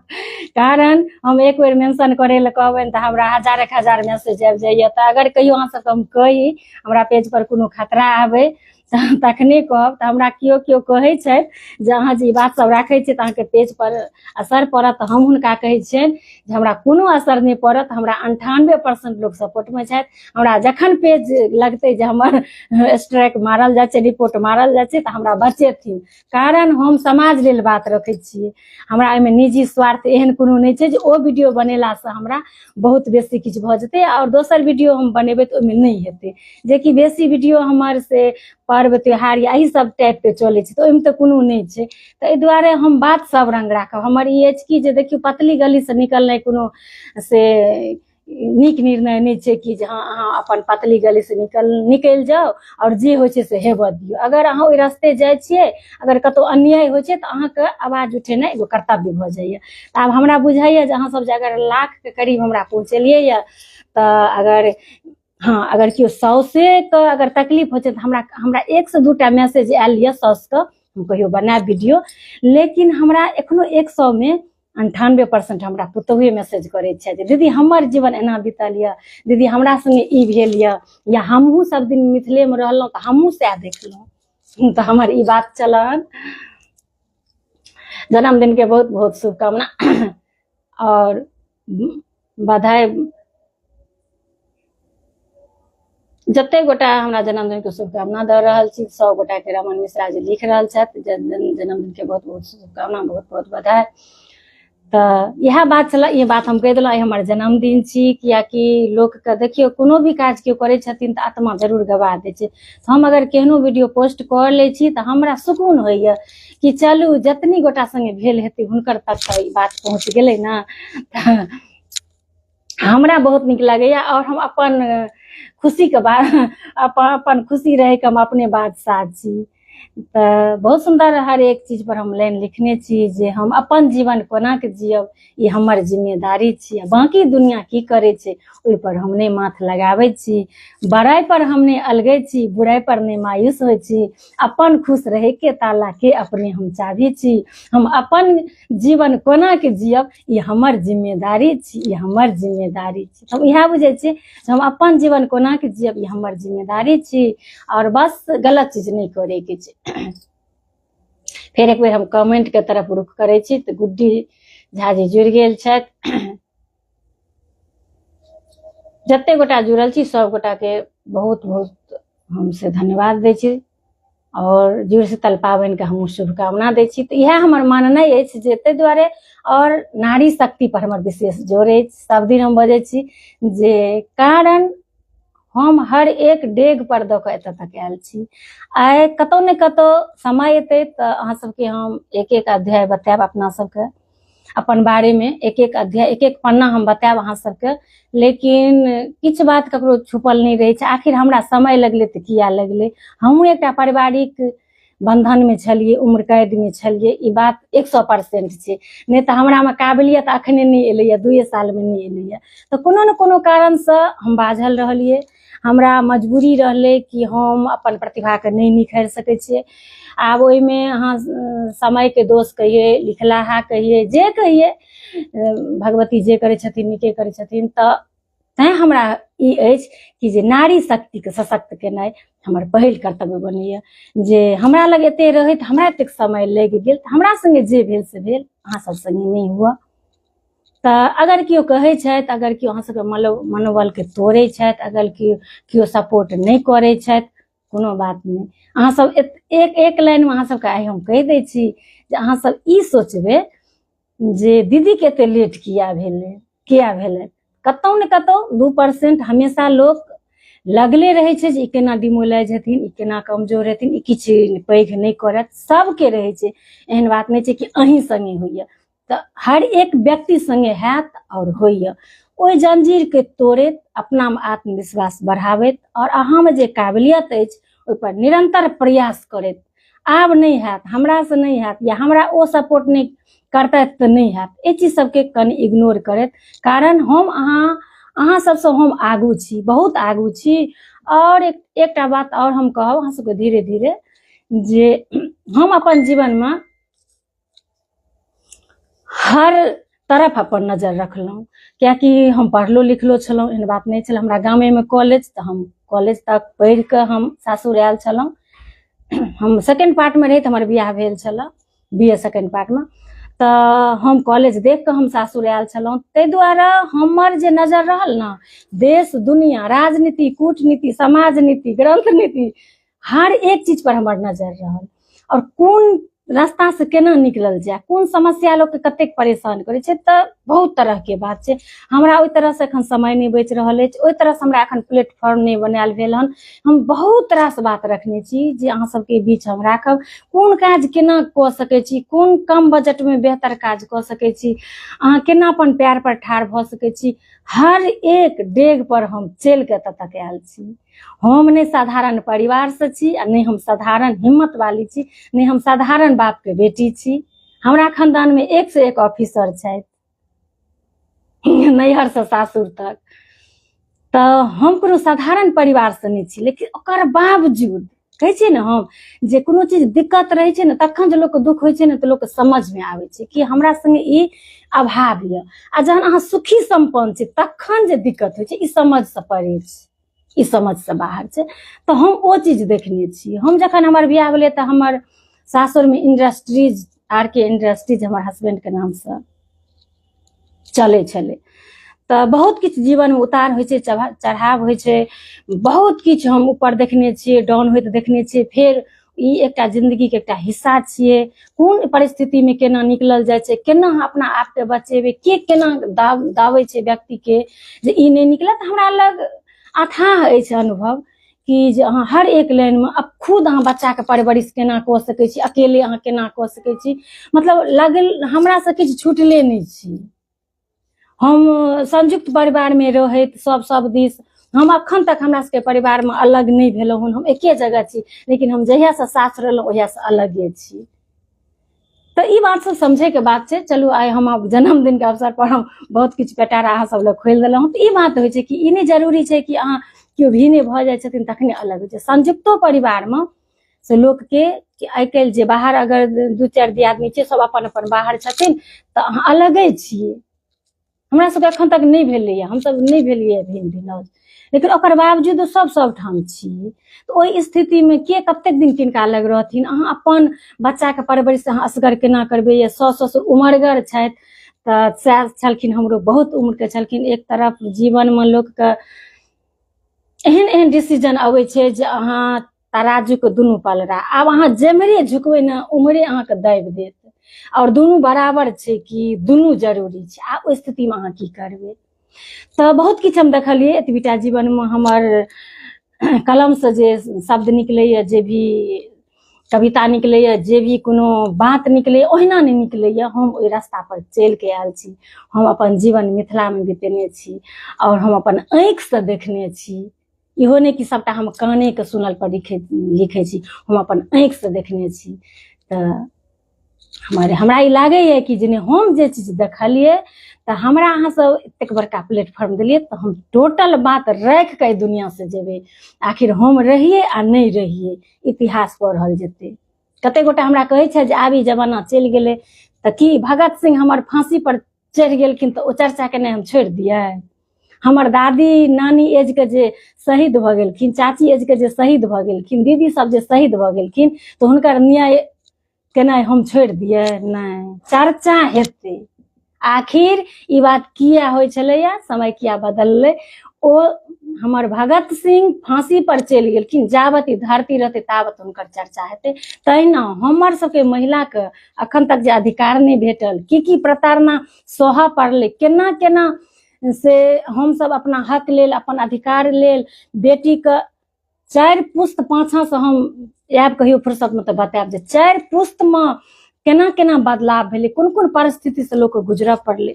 कारण हम एक बेर मेंशन करै लए कहबनि तऽ हमरा हजारक हजार मैसेज आबि जाइए। तऽ अगर कहियो अहाँ सबके हम कही हमरा पेज पर कोनो खतरा आबै तऽ तखने कहब। तऽ हमरा केओ केओ कहै छथि जे अहाँ जे ई बात सब राखै छियै तऽ अहाँके पेज पर असर पड़त। तऽ हम हुनका कहै छियनि जे हमरा कोनो असर नहि पड़त, हमरा 98% लोक सपोर्टमे छथि। हमरा जखन पेज लगतै जे हमर स्ट्राइक मारल जाइ छै, रिपोर्ट मारल जाइ छै, तऽ हमरा बचेथिन, कारण हम समाज लेल बात रखै छियै। हमरा एहिमे निजी स्वार्थ एहन कोनो नहि छै जे ओ वीडियो बनेलासँ हमरा बहुत बेसी किछु भऽ जेतै आओर दोसर वीडियो हम बनेबै तऽ ओहिमे नहि हेतै, जेकि बेसी वीडियो हमर से पर्व त्योहार या एहि सब टाइपके चलै छै, तऽ ओहिमे तऽ कोनो नहि छै। तऽ एहि दुआरे हम बात सब रङ्ग राखब। हमर ई अछि कि जे देखियौ, पतली गलीसँ निकलनाइ कोनो से नीक निर्णय नहि छै कि जे हँ अहाँ अपन पतली गलीसँ निकलि जाउ आओर जे होइ छै से हेबऽ दियौ। अगर अहाँ ओहि रस्ते जाइ छियै, अगर कतहु अन्याय होइ छै तऽ अहाँके आवाज उठेनाइ एगो कर्तव्य भऽ जाइए। तऽ आब हमरा बुझाइए जे अहाँ सब जे अगर लाखके करीब हमरा पहुँचेलियै यऽ, तऽ अगर हँ अगर केओ साउसेके अगर तकलीफ होइ छै तऽ हमरा 1 से 2 टा मैसेज आयल यऽ साउसके, हम कहियो बनायब वीडियो। लेकिन हमरा एखनो 100मे 98% हमरा पुतोहुए मैसेज करै छथि जे दीदी हमर जीवन एना बीतल यऽ, दीदी हमरा संगे ई भेल यऽ, या हमहूँ सब दिन मिथिलेमे रहलहुँ तऽ हमहूँ सएह देखलहुँ। तऽ हमर ई बात चलल। जन्मदिनके बहुत बहुत शुभकामना आओर बधाई। जते गोटा हमरा जन्मदिनके शुभकामना दऽ रहल छी सब गोटाके रमन मिश्रा जी लिख रहल छथि जन्मदिनके बहुत बहुत शुभकामना, बहुत बहुत बधाई। तऽ इएह बात छलै, ई बात हम कहि देलहुँ। आइ हमर जन्मदिन छी, कियाकि लोकके देखियौ कोनो भी काज केओ करै छथिन तऽ आत्मा जरूर गवाह दै छै। हम अगर केहनो वीडियो पोस्ट कऽ लै छी तऽ हमरा सुकून होइए कि चलू जतनी गोटा सङ्गे भेल हेतै हुनकर तक तऽ ई बात पहुँच गेलै ने। तऽ हमरा बहुत नीक लगैए आओर हम अपन खुशीके बात अपन अपन खुशी रहैके हम अपने बादशाह छी। तऽ बहुत सुन्दर हर एक चीज पर हम लाइन लिखने छी जे हम अपन जीवन कोना के जियब ई हमर जिम्मेदारी छी, आ बाँकी दुनिया की करै छै ओहि पर हम नहि माथ लगाबै छी। बड़ाइ पर हम नहि अलगै छी, बुराइ पर नहि मायूस होइ छी। अपन खुश रहैके ताला के अपने हम चाभी छी। हम अपन जीवन कोना के जियब ई हमर जिम्मेदारी छी, ई हमर जिम्मेदारी छी। हम इएह बुझै छी जे हम अपन जीवन कोना के जियब ई हमर जिम्मेदारी छी, आओर बस गलत चीज नहि करैके छै। फेर एक बेर हम कमेंट के तरफ रुख करै छी तऽ गुड्डी झा जी जुड़ि गेल छथि। जते गोटा जुड़ल छी सब गोटा के बहुत बहुत हम से धन्यवाद दै छी और जुड़ शीतल पाबनिके हमहूँ शुभकामना दै छी। तऽ इएह हमर माननाइ अछि जे ताहि दुआरे आओर नारी शक्ति पर हमर विशेष जोर अछि। सब दिन हम बजै छी जे कारण हम हर एक डेग पर दऽ कऽ एतऽ तक आयल छी। आइ कतौ ने कतौ समय एतै तऽ अहाँ सबके हम एक एक अध्याय बतायब, अपना सबके अपन बारेमे एक एक अध्याय एक एक पन्ना हम बतायब अहाँ सबके। लेकिन किछु बात ककरो छुपल नहि रहै छै। आखिर हमरा समय लगलै तऽ किया लगलै? हमहूँ एकटा पारिवारिक बन्धनमे छलियै, उम्र कैदमे छलियै, ई बात 100% छै। नहि तऽ हमरामे काबिलियत अखने नहि एलैए, 2 सालमे नहि एलैए। तऽ कोनो ने कोनो कारणसँ हम बाझल रहलियै, हमरा मजबूरी रहलै कि हम अपन प्रतिभाके नहि निखारि सकै छियै। आब ओहिमे अहाँ समयके दोष कहियै, लिखलाहा कहियै, जे कहियै, भगवती जे करै छथिन नीके करै छथिन। तऽ तैँ हमरा ई अछि कि जे नारी शक्तिके सशक्त केनाइ हमर पहिल कर्तव्य बनैए। जे हमरा लग एते रहैत हमरा एतेक समय लागि गेल, तऽ हमरा सङ्गे जे भेल से भेल, अहाँ सब सङ्गे नहि हुअ। तऽ अगर केओ कहै छथि, अगर केओ अहाँ सबके मनोबलके तोड़ै छथि, अगर केओ सपोर्ट नहि करै छथि, कोनो बात नहि। अहाँ सब एक एक लाइनमे अहाँ सबके आइ हम कहि दै छी जे अहाँ सब ई सोचबै जे दीदीके एते लेट किया भेलै, किया भेलै। कतौ ने कतौ 2% हमेशा लोक लगले रहै छै जे ई केना डिमोलाइज हेथिन, ई केना कमजोर हेथिन, ई किछु पैघ नहि करत, सबके रहै छै। एहन बात नहि छै कि अहीं संगे होइए, तऽ हर एक व्यक्ति संगे हैत आओर होइए। ओहि जंजीरके तोड़ैत अपनामे आत्मविश्वास बढ़ाबैत आओर अहाँमे जे काबिलियत अछि ओहिपर निरन्तर प्रयास करैत, आब नहि हैत, हमरासँ नहि हैत, या हमरा ओ सपोर्ट नहि करतथि तऽ नहि हैत, एहि चीज सबके कनि इग्नोर करैत, कारण हम अहाँ सबसँ हम आगू छी, बहुत आगू छी। आओर एकटा बात आओर हम कहब अहाँ सबके धीरे धीरे जे हम अपन जीवनमे हर तरफ अपन नजर रखलहुँ, कियाकि हम पढ़लो लिखलो छलहुँ, एहन बात नहि छल। हमरा गामेमे कॉलेज, तऽ हम कॉलेज तक पढ़ि कऽ हम सासुर आयल छलहुँ। हम सेकेंड पार्टमे रही तऽ हमर बियाह भेल छलऽ, बी ए सेकेंड पार्टमे, तऽ हम कॉलेज देख कऽ हम सासुर आयल छलहुँ। ताहि दुआरे हमर जे नजर रहल ने, देश दुनिया, राजनीति, कूटनीति, समाज नीति, ग्रंथ नीति, हर एक चीज पर हमर नजर रहल। आओर कोन रास्ता से केना निकलल जाय, कोन समस्या लोकके कतेक परेशान करै छै, तऽ बहुत तरहके बात छै। हमरा ओहि तरहसँ एखन समय नहि बचि रहल अछि, ओहि तरहसँ हमरा एखन प्लेटफॉर्म नहि बनायल भेल हन। हम बहुत रास बात रखने छी जे अहाँ सबके बीच हम राखब, कोन काज केना कऽ सकै छी, कोन कम बजटमे बेहतर काज कऽ सकै छी, अहाँ केना अपन पैर पर ठाढ़ भऽ सकै छी। हर एक डेग पर हम चलि कऽ एतऽ तक आयल छी। हम नहि साधारण परिवारसँ छी आ नहि हम साधारण हिम्मत वाली छी, नहि हम साधारण बापके बेटी छी। हमरा खानदानमे एक से एक ऑफिसर छथि, नैहरसँ सासुर तक। तऽ हम कोनो साधारण परिवारसँ नहि छी, लेकिन ओकर बावजूद कहै छियै ने हम जे कोनो चीज दिक्कत रहै छै ने, तखन जे लोकके दुःख होइ छै ने, तऽ लोकके समझमे आबै छै कि हमरा संगे ई अभाव यऽ। आ जहन अहाँ सुखी सम्पन्न छी तखन जे दिक्कत होइ छै, ई समझसँ परे छै, ई समझसँ बाहर छै। तऽ हम ओ चीज देखने छी। हम जखन हमर बियाह भेलै तऽ हमर सासुरमे इंडस्ट्रीज, आर के इंडस्ट्रीज हमर हसबैंडके नामसँ चलै छलै। तऽ बहुत किछु जीवनमे उतार होइ छै, चढ़ाव होइ छै, बहुत किछु हम ऊपर देखने छियै, डाउन होइत देखने छियै। फेर ई एकटा जिन्दगीके एकटा हिस्सा छियै, कोन परिस्थितिमे केना निकलल जाइ छै, केना अहाँ अपना आपके बचेबै, के केना दाबै छै व्यक्तिके जे ई नहि निकलत। हमरा लग अथाह अछि अनुभव कि जे अहाँ हर एक लाइनमे अब खुद अहाँ बच्चाके परवरिश केना कऽ सकै छी, अकेले अहाँ केना कऽ सकै छी, मतलब लगल हमरासँ किछु छुटले नहि छी। हम संयुक्त परिवारमे रहैत सब दिस हम अखन तक हमरा सबके परिवारमे अलग नहि भेलहुँ हन, हम एके जगह छी, लेकिन हम जहियासँ सासुर एलहुँ ओहियासँ अलगे छी। तऽ ई बात सब समझैके बात छै। चलू आइ हम आब जन्मदिनके अवसर पर हम बहुत किछु पेटारा अहाँ सब लग खोलि देलहुँ। तऽ ई बात होइ छै कि ई नहि जरूरी छै कि अहाँ केओ भिने भऽ जाइ छथिन तखने अलग होइ छै। संयुक्तो परिवारमे से लोकके कि आइ काल्हि जे बाहर अगर 2-4 दियादनी छै, सब अपन अपन बाहर छथिन, तऽ अहाँ अलगे छियै। हमरा सबके एखन तक नहि भेलैए, हमसब नहि भेलियै भिन्न भिन्न, लेकिन ओकर बावजूदो सब सबठाम छियै। तऽ ओहि स्थितिमे के कतेक दिन किनका लग रहथिन? अहाँ अपन बच्चाके परवरिश अहाँ असगर केना करबै? या साउस ससुर उमरगर छथि, तऽ सएह छलखिन, हमरो बहुत उम्रके छलखिन। एक तरफ जीवनमे लोकके एहन एहन डिसीजन अबै छै जे अहाँ तराजूके दुनू पलड़ा, आब अहाँ जेम्हरे झुकबै ने उम्हरे अहाँके दाबि देत, आओर दुनू बराबर छै कि दुनू जरूरी छै। आब ओहि स्थितिमे अहाँ की करबै? तऽ बहुत किछु हम देखलियै एतबीटा जीवनमे। हमर कलमसँ जे शब्द निकलैए, जे भी कविता निकलैए, जे भी कोनो बात निकलैए, ओहिना नहि निकलैए। हम ओहि रास्ता पर चलि कऽ आयल छी। हम अपन जीवन मिथिलामे बितेने छी आओर हम अपन आँखिसँ देखने छी। इहो नहि कि सबटा हम कानेके सुनल पर लिखै छी, हम अपन आँखिसँ देखने छी। तऽ हमरा ई लागैए कि जे नहि हम जे चीज देखलियै, तऽ हमरा अहाँ सब एतेक बड़का प्लेटफॉर्म देलियै, तऽ हम टोटल बात राखि कऽ एहि दुनिआँसँ जेबै। आखिर हम रहियै आ नहि रहियै, इतिहास पढ़ल जेतै। कतेक गोटा हमरा कहै छै जे आब ई जमाना चलि गेलै, तऽ की भगत सिंह हमर फांसी पर चढ़ि गेलखिन तऽ ओ चर्चा केनाइ हम छोड़ि दियै? हमर दादी नानी एजके जे शहीद भऽ गेलखिन, चाची एजके जे शहीद भऽ गेलखिन, दीदी सब जे शहीद भऽ गेलखिन, तऽ हुनकर न्याय केनाइ हम छोड़ि दियै? नहि, चर्चा हेतै। आखिर ई बात किया होइ छलैया, समय किया बदललै। ओ हमर भगत सिंह फांसी पर चलि गेलखिन, जाबत ई धरती रहतै ताबत हुनकर चर्चा हेतै। तहिना हमर सबके महिलाके अखन तक जे अधिकार नहि भेटल, की की प्रताड़ना सहऽ पड़लै, केना केना से हमसब अपना हक लेल, अपन अधिकार लेल बेटीके 4 पुस्त पाछाँसँ हम आयब कहियो फुर्सतमे तऽ बतायब जे 4 पुस्तमे केना केना बदलाव भेलै, कोन कोन परिस्थितिसँ लोकके गुजरऽ पड़लै।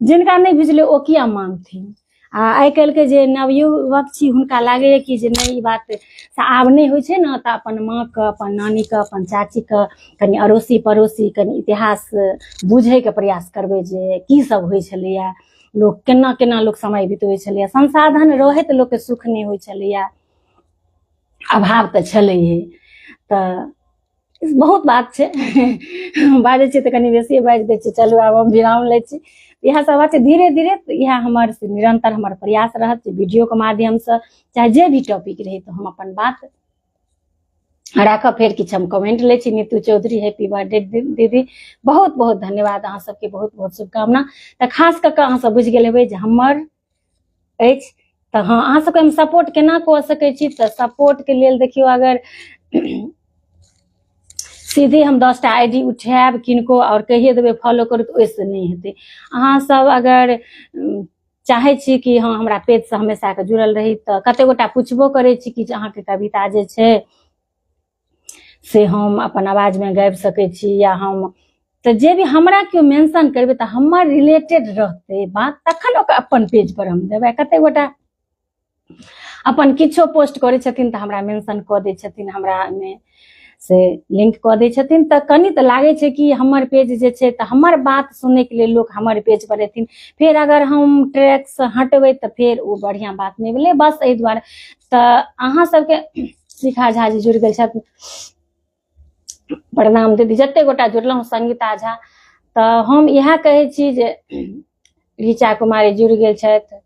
जिनका नहि बुझलै ओ किया मानथिन। आ आइ काल्हिके जे नवयुवक छी हुनका लागैए कि जे नहि ई बात से आब नहि होइ छै ने, तऽ अपन माँके, अपन नानीके, अपन चाचीके, कनि अड़ोसी पड़ोसी, कनि इतिहास बुझैके प्रयास करबै जे की सब होइ छलैया, लोक केना केना लोक समय बितबै छलैया। संसाधन रहैत लोकके सुख नहि होइ छलैया, अभाव तऽ छलैहे। तऽ बहुत बात छै, बाजै छियै तऽ कनि बेसिए बाजि दै छियै। चलू आब हम विराम लै छी। इएह सब बात छै। धीरे धीरे इएह हमर से निरंतर हमर प्रयास रहत जे वीडियोके माध्यमसँ चाहे जे भी टॉपिक रहै तऽ हम अपन बात राखब। फेर किछु हम कमेंट लै छी। नीतू चौधरी, हैप्पी बर्थडे दीदी, बहुत बहुत धन्यवाद अहाँ सबके, बहुत बहुत शुभकामना। तऽ खास कऽ कऽ अहाँ सब बुझि गेल हेबै जे हमर अछि तऽ हँ अहाँ सबके हम सपोर्ट केना कऽ सकै छी। तऽ सपोर्टके लेल देखियौ, अगर सीधे हम 10टा I D उठायब किनको आओर कहिए देबै फॉलो करू तऽ ओहिसँ नहि हेतै। अहाँ सब अगर चाहै छी कि हँ हमरा पेजसँ हमेशाके जुड़ल रही, तऽ कते गोटा पुछबो करै छी कि जे अहाँके कविता जे छै से हम अपन आवाजमे गाबि सकै छी या हम, तऽ जे भी हमरा केओ मेंशन करबै तऽ हमर रिलेटेड रहतै बात, तखन ओकर अपन पेज पर हम देबै। कते गोटा अपन किछो पोस्ट करै छथिन तऽ हमरा मेंशन कऽ दै छथिन, हमरा ओहिमे से लिंक कऽ दै छथिन, तऽ कनि तऽ लागै छै कि हमर पेज जे छै तऽ हमर बात सुनैके लेल लोक हमर पेज पर एथिन। फेर अगर हम ट्रैकसँ हटबै तऽ फेर ओ बढ़िआँ बात नहि भेलै। बस एहि दुआरे तऽ अहाँ सबके शिखा झा जी जुड़ि गेल छथि, प्रणाम दीदी। जते गोटा जुड़लहुँ, संगीता झा, तऽ हम इएह कहै छी जे ऋचा कुमारी जुड़ि गेल छथि,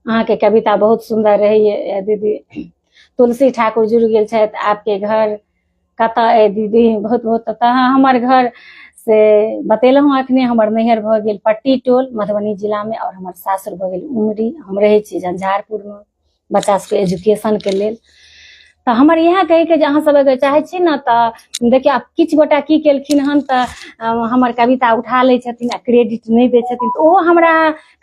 अहाँके कविता बहुत सुन्दर रहैए दीदी। तुलसी ठाकुर जुड़ि गेल छथि, आपके घर कतऽ अइ दीदी, बहुत बहुत। तऽ हमर घर से बतेलहुँ अखने, हमर नैहर भऽ गेल पट्टी टोल मधुबनी जिलामे, आओर हमर सासुर भऽ गेल उमरी। हम रहै छी झंझारपुरमे बच्चा सबके एजुकेशनके लेल। तऽ हमर इएह कहैके जे अहाँ सब अगर चाहै छी ने तऽ देखियौ, आब किछु गोटा की केलखिन हन तऽ हमर कविता उठा लै छथिन आ क्रेडिट नहि दै छथिन, तऽ ओहो हमरा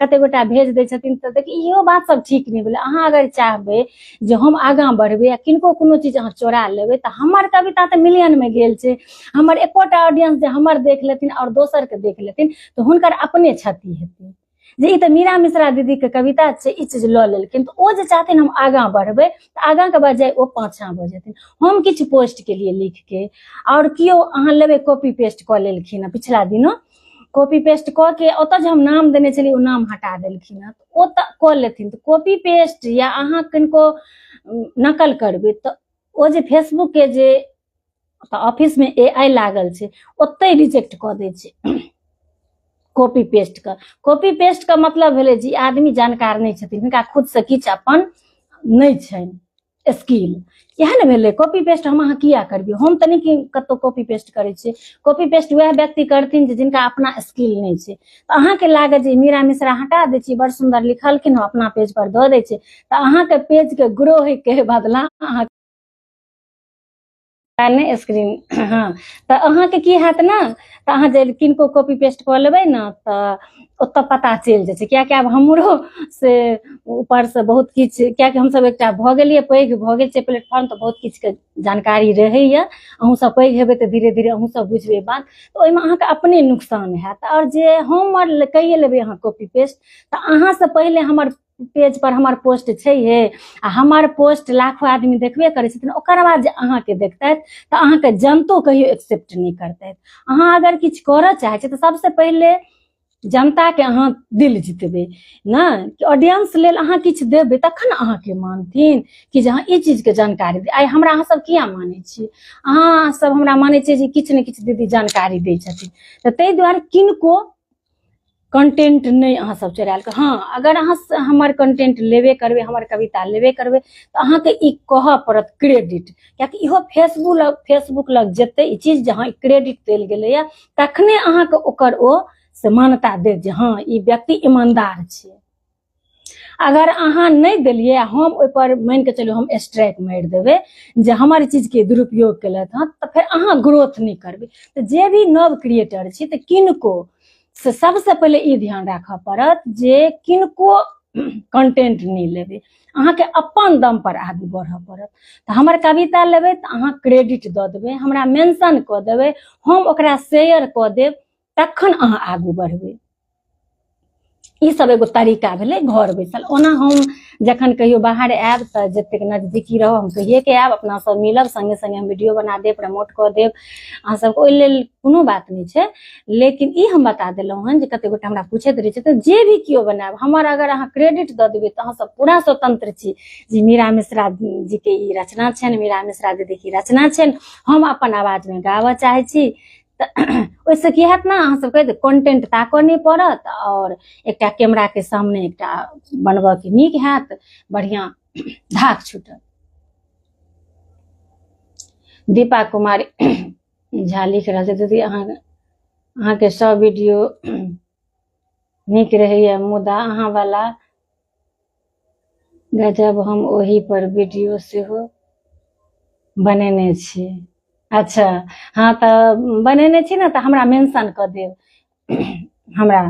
कते गोटा भेज दै छथिन। तऽ देखियौ इहो बात सब ठीक नहि भेलै। अहाँ अगर चाहबै जे हम आगाँ बढ़बै आ किनको कोनो चीज अहाँ चोरा लेबै तऽ हमर कविता तऽ मिलियनमे गेल छै, हमर एकोटा ऑडियंस जे हमर देख लेथिन आओर दोसरके देख लेथिन तऽ हुनकर अपने क्षति हेतै जे ई तऽ मीरा मिश्रा दीदीके कविता छै, ई चीज लऽ लेलखिन। तऽ ओ जे चाहथिन हम आगाँ बढ़बै तऽ आगाँके बजाय ओ पाछाँ भऽ जेथिन। हम किछु पोस्ट केलियै लिखके आओर केओ अहाँ लेबै कॉपी पेस्ट कऽ लेलखिन हँ, पिछला दिनो कॉपी पेस्ट कऽ के ओतऽ जे हम नाम देने छलियै ओ नाम हटा देलखिन हँ, ओ तऽ कऽ लेथिन। तऽ कॉपी पेस्ट या अहाँ किनको नकल करबै तऽ ओ जे फेसबुकके जे ऑफिसमे ए आई लागल छै ओतहि रिजेक्ट कऽ दै छै कॉपी पेस्ट के। कॉपी पेस्ट के मतलब भेलै जे आदमी जानकार नहि छथिन, हुनका खुदसँ किछु अपन नहि छनि स्किल, इएह ने भेलै कॉपी पेस्ट। हम अहाँ किया करबियै? हम तऽ नहि कतहु कॉपी पेस्ट करै छियै। कॉपी पेस्ट वएह व्यक्ति करथिन जे जिनका अपना स्किल नहि छै। तऽ अहाँके लागत जे मीरा मिश्रा हटा दै छी, बड़ सुन्दर लिखलखिन, हम अपना पेज पर दऽ दै छियै, तऽ अहाँके पेजके ग्रो होइके बदला अहाँ नहि स्क्रीन। हँ तऽ अहाँके की हैत ने, तऽ अहाँ जे किनको कॉपी पेस्ट कऽ लेबै ने तऽ ओतऽ पता चलि जाइ छै। कियाकि आब हमरो से ऊपरसँ बहुत किछु, कियाकि हमसब एकटा भऽ गेलियै पैघ भऽ गेल छै प्लेटफॉर्म, तऽ बहुत किछुके जानकारी रहैया। अहूँ सब पैघ हेबै तऽ धीरे धीरे अहूँ सब बुझबै बात, तऽ ओहिमे अहाँके अपने नुकसान हैत। आओर जे हमर कहिए लेबै अहाँ कॉपी पेस्ट तऽ अहाँसँ पहिले हमर पेज पर हमर पोस्ट छै हे, आ हमर पोस्ट लाखो आदमी देखबे करै छथिन, ओकर बाद जे अहाँके देखतथि तऽ अहाँके जनतो कहियो एक्सेप्ट नहि करतथि। अहाँ अगर किछु करऽ चाहै छी तऽ सबसँ पहिले जनताके अहाँ दिल जितबै ने, ऑडियंस लेल अहाँ किछु देबै तखन अहाँके मानथिन कि जे हँ ई चीजके जानकारी दे। आइ हमरा अहाँ सब किया मानै छी? अहाँ सब हमरा मानै छियै जे किछु ने किछु दीदी जानकारी दै छथिन, तऽ ताहि दुआरे किनको कंटेंट नहि अहाँ सब चोरायल करू। हँ अगर अहाँ हमर कंटेंट लेबे करबै, हमर कविता लेबे करबै, तऽ अहाँके ई कहऽ पड़त क्रेडिट, कियाकि इहो फेसबुक लग जेतै ई चीज जे हँ ई क्रेडिट देल गेलैया, तखने अहाँके ओकर ओ से मान्यता देत जे हँ ई व्यक्ति ईमानदार छै। अगर अहाँ नहि देलियै आ हम ओहिपर मानि कऽ चलू हम स्ट्राइक मारि देबै जे हमर चीजके दुरुपयोग केलथि हँ, तऽ फेर अहाँ ग्रोथ नहि करबै। तऽ जे भी नव क्रिएटर छी तऽ किनको से सबसँ पहिले ई ध्यान राखऽ पड़त जे किनको कंटेंट नहि लेबै, अहाँके अपन दम पर आगू बढ़ऽ पड़त। तऽ हमर कविता लेबै तऽ अहाँ क्रेडिट दऽ देबै, हमरा मेंशन कऽ देबै, हम ओकरा शेयर कऽ देब, तखन अहाँ आगू बढ़बै। ई सब एगो तरीका भेलै घर बैसल। ओना हम जखन कहियो बाहर आयब तऽ जतेक नजदीकी रहब हम कहिये के आयब, अपना सब मिलब, संगे संगे हम वीडियो बना देब, प्रमोट कऽ देब अहाँ सबके, ओहि लेल कोनो बात नहि छै। लेकिन ई हम बता देलहुँ हन जे कते गोटा हमरा पूछैत रहै छै, तऽ जे भी केओ बनायब हमर अगर अहाँ क्रेडिट दऽ देबै तऽ अहाँ सब पूरा स्वतंत्र छी जे मीरा मिश्रा जी के ई रचना छनि, मीरा मिश्रा दीदी के रचना छनि, हम अपन आवाज मे गाबऽ चाहै छी। तऽ ओहिसँ की हैत ने, अहाँ सबके कंटेंट ताकऽ नहि पड़त आओर एकटा कैमराके सामने एकटा बनबऽके नीक हैत, बढ़िआँ धाक छूटत। दीपा कुमारी झा लिख रहल छै, दीदी अहाँके सब वीडियो नीक रहैया, मुदा अहाँ वाला गजब, हम ओहि पर वीडियो सेहो बनेने छी। अच्छा हँ, तऽ बनेने छी ने, तऽ हमरा मेंशन कऽ देब, हमरा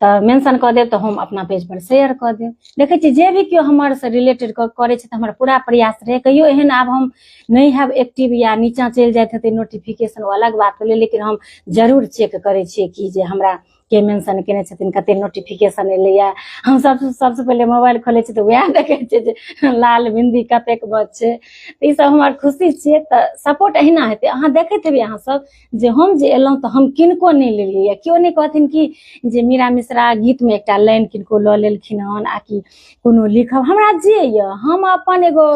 तऽ मेंशन कऽ देब तऽ हम अपना पेज पर शेयर कऽ देब। देखै छी जे भी केओ हमर से रिलेटेड करै छै तऽ हमर पूरा प्रयास रहै, कहियो एहन आब हम नहि हैब एक्टिव या नीचाँ चलि जाइत हेतै नोटिफिकेशन, ओ अलग बात भेलै, लेकिन हम जरूर चेक करै छियै कि जे हमरा के मेंशन केने छथिन, कते नोटिफिकेशन एलैया। हम सब सबसँ पहिले मोबाइल खोलै छी तऽ वएह देखै छियै जे लाल बिन्दी कतेक छै। तऽ ई सब हमर खुशी छियै। तऽ सपोर्ट अहिना हेतै। अहाँ देखैत हेबै अहाँ सब जे हम जे एलहुँ तऽ हम किनको नहि लेलियै, केओ नहि कहथिन कि जे मीरा मिश्रा गीतमे एकटा लाइन किनको लऽ लेलखिन हन आ कि कोनो लिखब। हमरा जे यऽ हम अपन एगो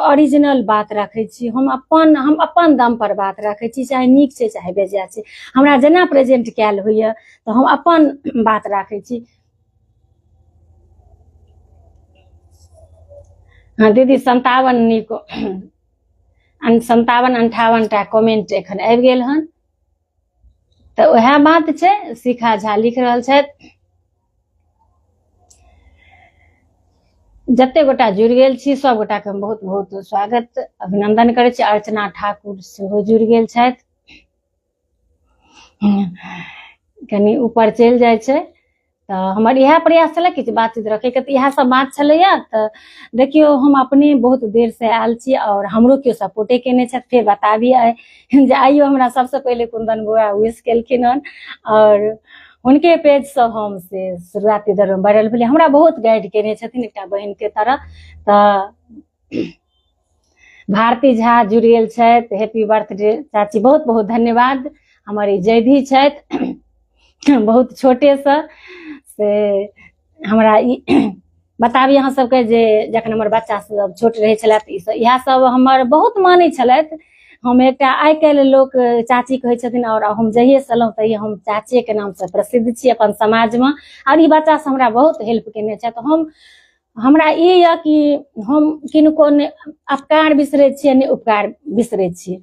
ओरिजिनल बात रखै छी, हम अपन दम पर बात रखै छी, चाहे नीक छै चाहे बेजाय छै, हमरा जेना प्रेजेंट कयल होइए तऽ हम अपन बात राखै छी। हँ दीदी, 57 नीक, 57 58 टा कमेंट एखन आबि गेल हन। तऽ उएह बात छै। शिखा झा लिख रहल छथि, जते गोटा जुड़ि गेल छी सब गोटा के हम बहुत बहुत स्वागत अभिनंदन करै छी। अर्चना ठाकुर सेहो जुड़ि गेल छथि। कनि ऊपर चलि जाइ छै तऽ हमर इएह प्रयास छलै किछु बातचीत रखैके, तऽ इएह सब बात छलैया। तऽ देखियौ हम अपने बहुत देर से आयल छी आओर हमरो केओ सपोर्टे केने छथि। फेर बताबी आइ जे आइयो हमरा सबसँ पहिले कुन्दन बौआ विश केलखिन हन आओर हुनके पेजसँ हम से शुरुआती दौरमे वायरल भेलै। हमरा बहुत गाइड केने छथिन एकटा बहिनके तरह। तऽ भारती झा जुड़ि गेल छथि, हैप्पी बर्थडे चाची, बहुत बहुत धन्यवाद। हमर ई जयधी छथि बहुत छोटेसँ, से हमरा ई बताबी अहाँ सबके जे जखन हमर बच्चा सब छोट रहै छलथि तऽ ई सब इएह सब हमर बहुत मानै छलथि। हम एकटा आइ काल्हि लोक चाची कहै छथिन आओर हम जहिये से एलहुँ तहिये हम चाचिएके नामसँ प्रसिद्ध छी अपन समाजमे। आओर ई बच्चा सब हमरा बहुत हेल्प केने छथि। हमरा ई यऽ कि हम किनको नहि अपकार बिसरै छियै नहि उपकार बिसरै छियै।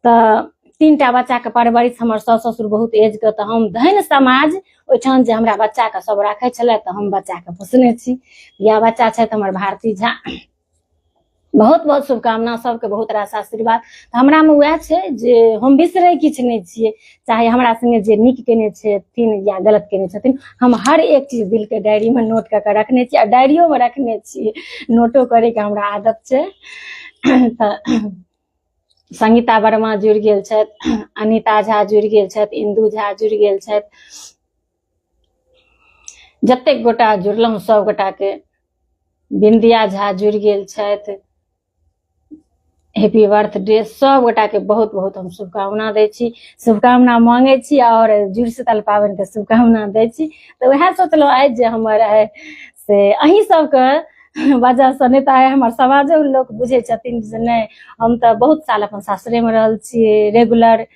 तऽ 3टा बच्चाके परवरिश, हमर साउस ससुर बहुत एजके, तऽ हम धन समाज ओहिठाम जे हमरा बच्चाके सब राखै छलै तऽ हम बच्चाके पोसने छी। इएह बच्चा छथि हमर भारती झा। बहुत बहुत शुभकामना सबके, बहुत रास आशीर्वाद। तऽ हमरामे वएह छै जे हम बिसरै किछु नहि छियै, चाहे हमरा संगे जे नीक केने छथिन या गलत केने छथिन, हम हर एक चीज दिलके डायरीमे नोट कऽ के रखने छी आ डायरियोमे रखने छियै, नोटो करैके हमरा आदत छै। तऽ संगीता वर्मा जुड़ि गेल छथि, अनिता झा जुड़ि गेल छथि, इंदू झा जुड़ि गेल छथि। जतेक गोटा जुड़लहुँ सब गोटाके, बिंदिया झा जुड़ि गेल छथि, हैप्पी बर्थडे। सब गोटाके बहुत बहुत हम शुभकामना दै छी, शुभकामना मांगै छी आओर जुड़ शीतल पाबनिके शुभकामना दै छी। तऽ वएह सोचलहुँ आइ जे हमर आइ से अहीं सबके वजहसँ, नहि तऽ आइ हमर समाजो लोक बुझै छथिन जे नहि, हम तऽ बहुत साल अपन सासुरेमे रहल छियै, रेगुलर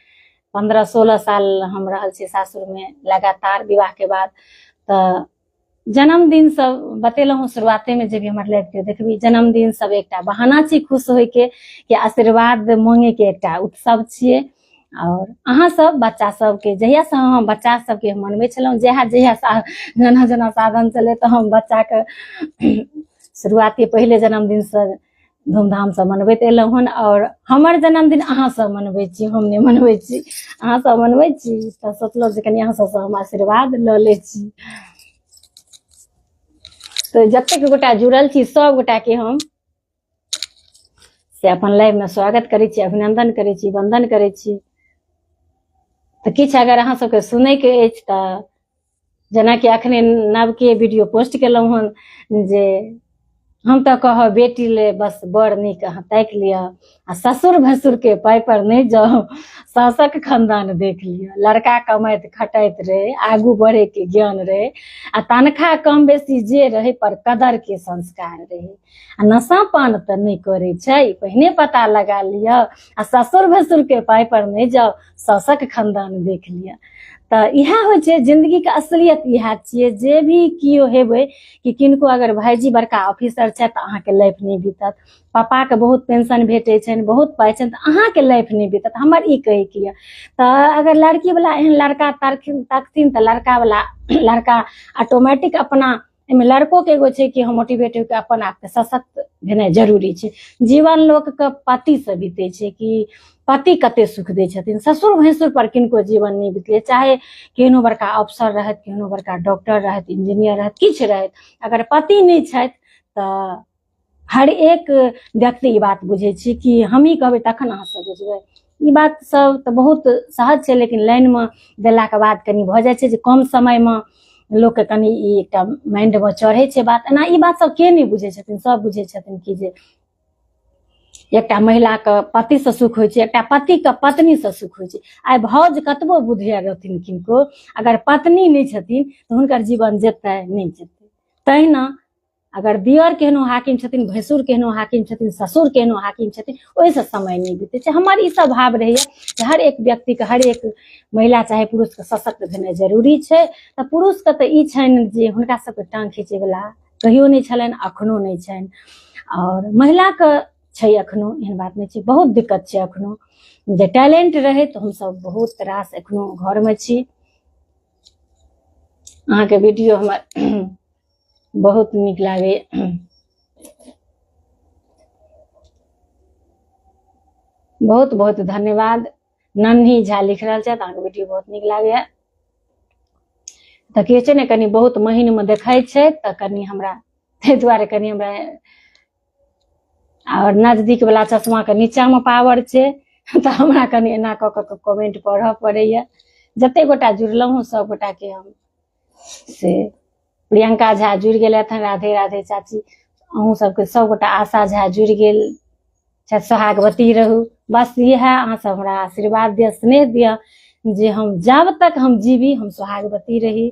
15-16 साल हम रहल छियै सासुरमे लगातार विवाहके बाद। तऽ जन्मदिन सब बतेलहुँ शुरुआतेमे, जे भी हमर लाइफके देखबी, जन्मदिन सब एकटा बहाना छी खुश होइके, कि आशीर्वाद मांगेके एकटा उत्सव छियै। आओर अहाँ सब बच्चा सबके जहियासँ हम बच्चा सबके मनबै छलहुँ, जहिया जहिया जेना जेना साधन छलै तऽ हम बच्चाके शुरुआती पहिले जन्मदिनसँ धूमधामसँ मनबैत एलहुँ हन। आओर हमर जन्मदिन अहाँ सब मनबै छी, हम नहि मनबै छी, अहाँ सब मनबै छी, तऽ सोचलहुँ जे कनि अहाँ सबसँ हम आशीर्वाद लऽ लै छी। तऽ जतेक गोटा जुड़ल छी सब गोटाके हम से अपन लाइवमे स्वागत करै छी, अभिनंदन करै छी, वंदन करै छी। तऽ किछु अगर अहाँ सबके सुनैके अछि तऽ जेनाकि अखने नवके वीडियो पोस्ट केलहुँ हन जे हम तऽ कहब बेटी ले बस बड़ नीक अहाँ ताकि लिअ आ ससुर भैंसुरके पाइ पर नहि जाउ, सासक खानदान देख लिअ। लड़का कमाइत खटाइत रहै, आगू बढ़ैके ज्ञान रहै आ तनख्वाह कम बेसी जे रहै पर कदरके संस्कार रहै। आ नशा पान तऽ नहि करै छै, पहिने पता लगा लिअ आ ससुर भैंसुरके पाइ पर नहि जाउ, सासक खानदान देख लिअ। तऽ इएह होइ छै जिंदगीके असलियत, इएह छियै जे भी केओ हेबै कि किनको अगर भाइजी बड़का ऑफिसर छथि तऽ अहाँके लाइफ नहि बीतत, पापाके बहुत पेंशन भेटै छनि, बहुत पाइ छनि तऽ अहाँके लाइफ नहि बीतत। हमर ई कहैके यऽ। तऽ अगर लड़कीवला एहन लड़का तकथिन तऽ लड़कावला लड़का ऑटोमेटिक अपना एहिमे लड़कोके एगो छै कि हम मोटिवेट होइके अपन आपके सशक्त भेनाइ जरूरी छै। जीवन लोकके पतिसँ बीतै छै कि पति कते सुख दै छथिन, ससुर भैंसुर पर किनको जीवन नहि बीतलै, चाहे केहनो बड़का अफसर रहथि, केहनो बड़का डॉक्टर रहथि, इंजीनियर रहथि, किछु रहथि, अगर पति नहि छथि तऽ हर एक व्यक्ति ई बात बुझै छी कि हमही कहबै तखन अहाँ सब बुझबै। ई बात सब तऽ बहुत सहज छै, लेकिन लाइनमे देलाके बाद कनि भऽ जाइ छै जे कम समयमे लोकके कनि ई एकटा माइंडमे चढ़ै छै बात। एना ई बात सब के नहि बुझै छथिन, सब बुझै छथिन कि जे एकटा महिलाके पतिसँ सुख होइ छै, एकटा पतिके पत्नीसँ सुख होइ छै। आइ भाउज कतबो बुधियार रहथिन किनको, अगर पत्नी नहि छथिन तऽ हुनकर जीवन जेतै नहि जेतै। तहिना अगर दियर केहनो हाकिम छथिन, भैंसुर केहनो हाकिम छथिन, ससुर केहनो हाकिम छथिन, ओहिसँ समय नहि बीतै छै। हमर ई सब भाव रहैए जे हर एक व्यक्तिके, हर एक महिला चाहे पुरुषके सशक्त भेनाइ जरूरी छै। तऽ पुरुषके तऽ ई छनि जे हुनका सबके टाँग खींचैवला कहियो नहि छलनि, अखनो नहि छनि। आओर महिलाके छै अखनो, एहन बात नहि छै, बहुत दिक्कत छै अखनो। जे टैलेंट रहै तऽ हमसब बहुत रास एखनो घरमे छी। अहाँके वीडियो हमर बहुत नीक लागैए। बहुत बहुत धन्यवाद। नन्ही झा लिख रहल छथि, अहाँके वीडियो बहुत नीक लागैए। तऽ की होइ छै ने, कनि बहुत महीनमे देखै छै तऽ कनि हमरा ताहि दुआरे कनि हमरा आओर नजदीक वला चश्माके नीचाँमे पावर छै तऽ हमरा कनि एना कऽ कऽ कमेंट पढ़ऽ पड़ैए। जते गोटा जुड़लहुँ हँ सब गोटाके हम से प्रियंका झा जुड़ि गेलथि हन, राधे राधे चाची, अहूँ सबके सब गोटा आशा झा जुड़ि गेल छथि, सोहागवती रहू। बस इएह अहाँ सब हमरा आशीर्वाद दिअ, स्नेह दिअ जे हम जब तक हम जीवी हम सोहागवती रही,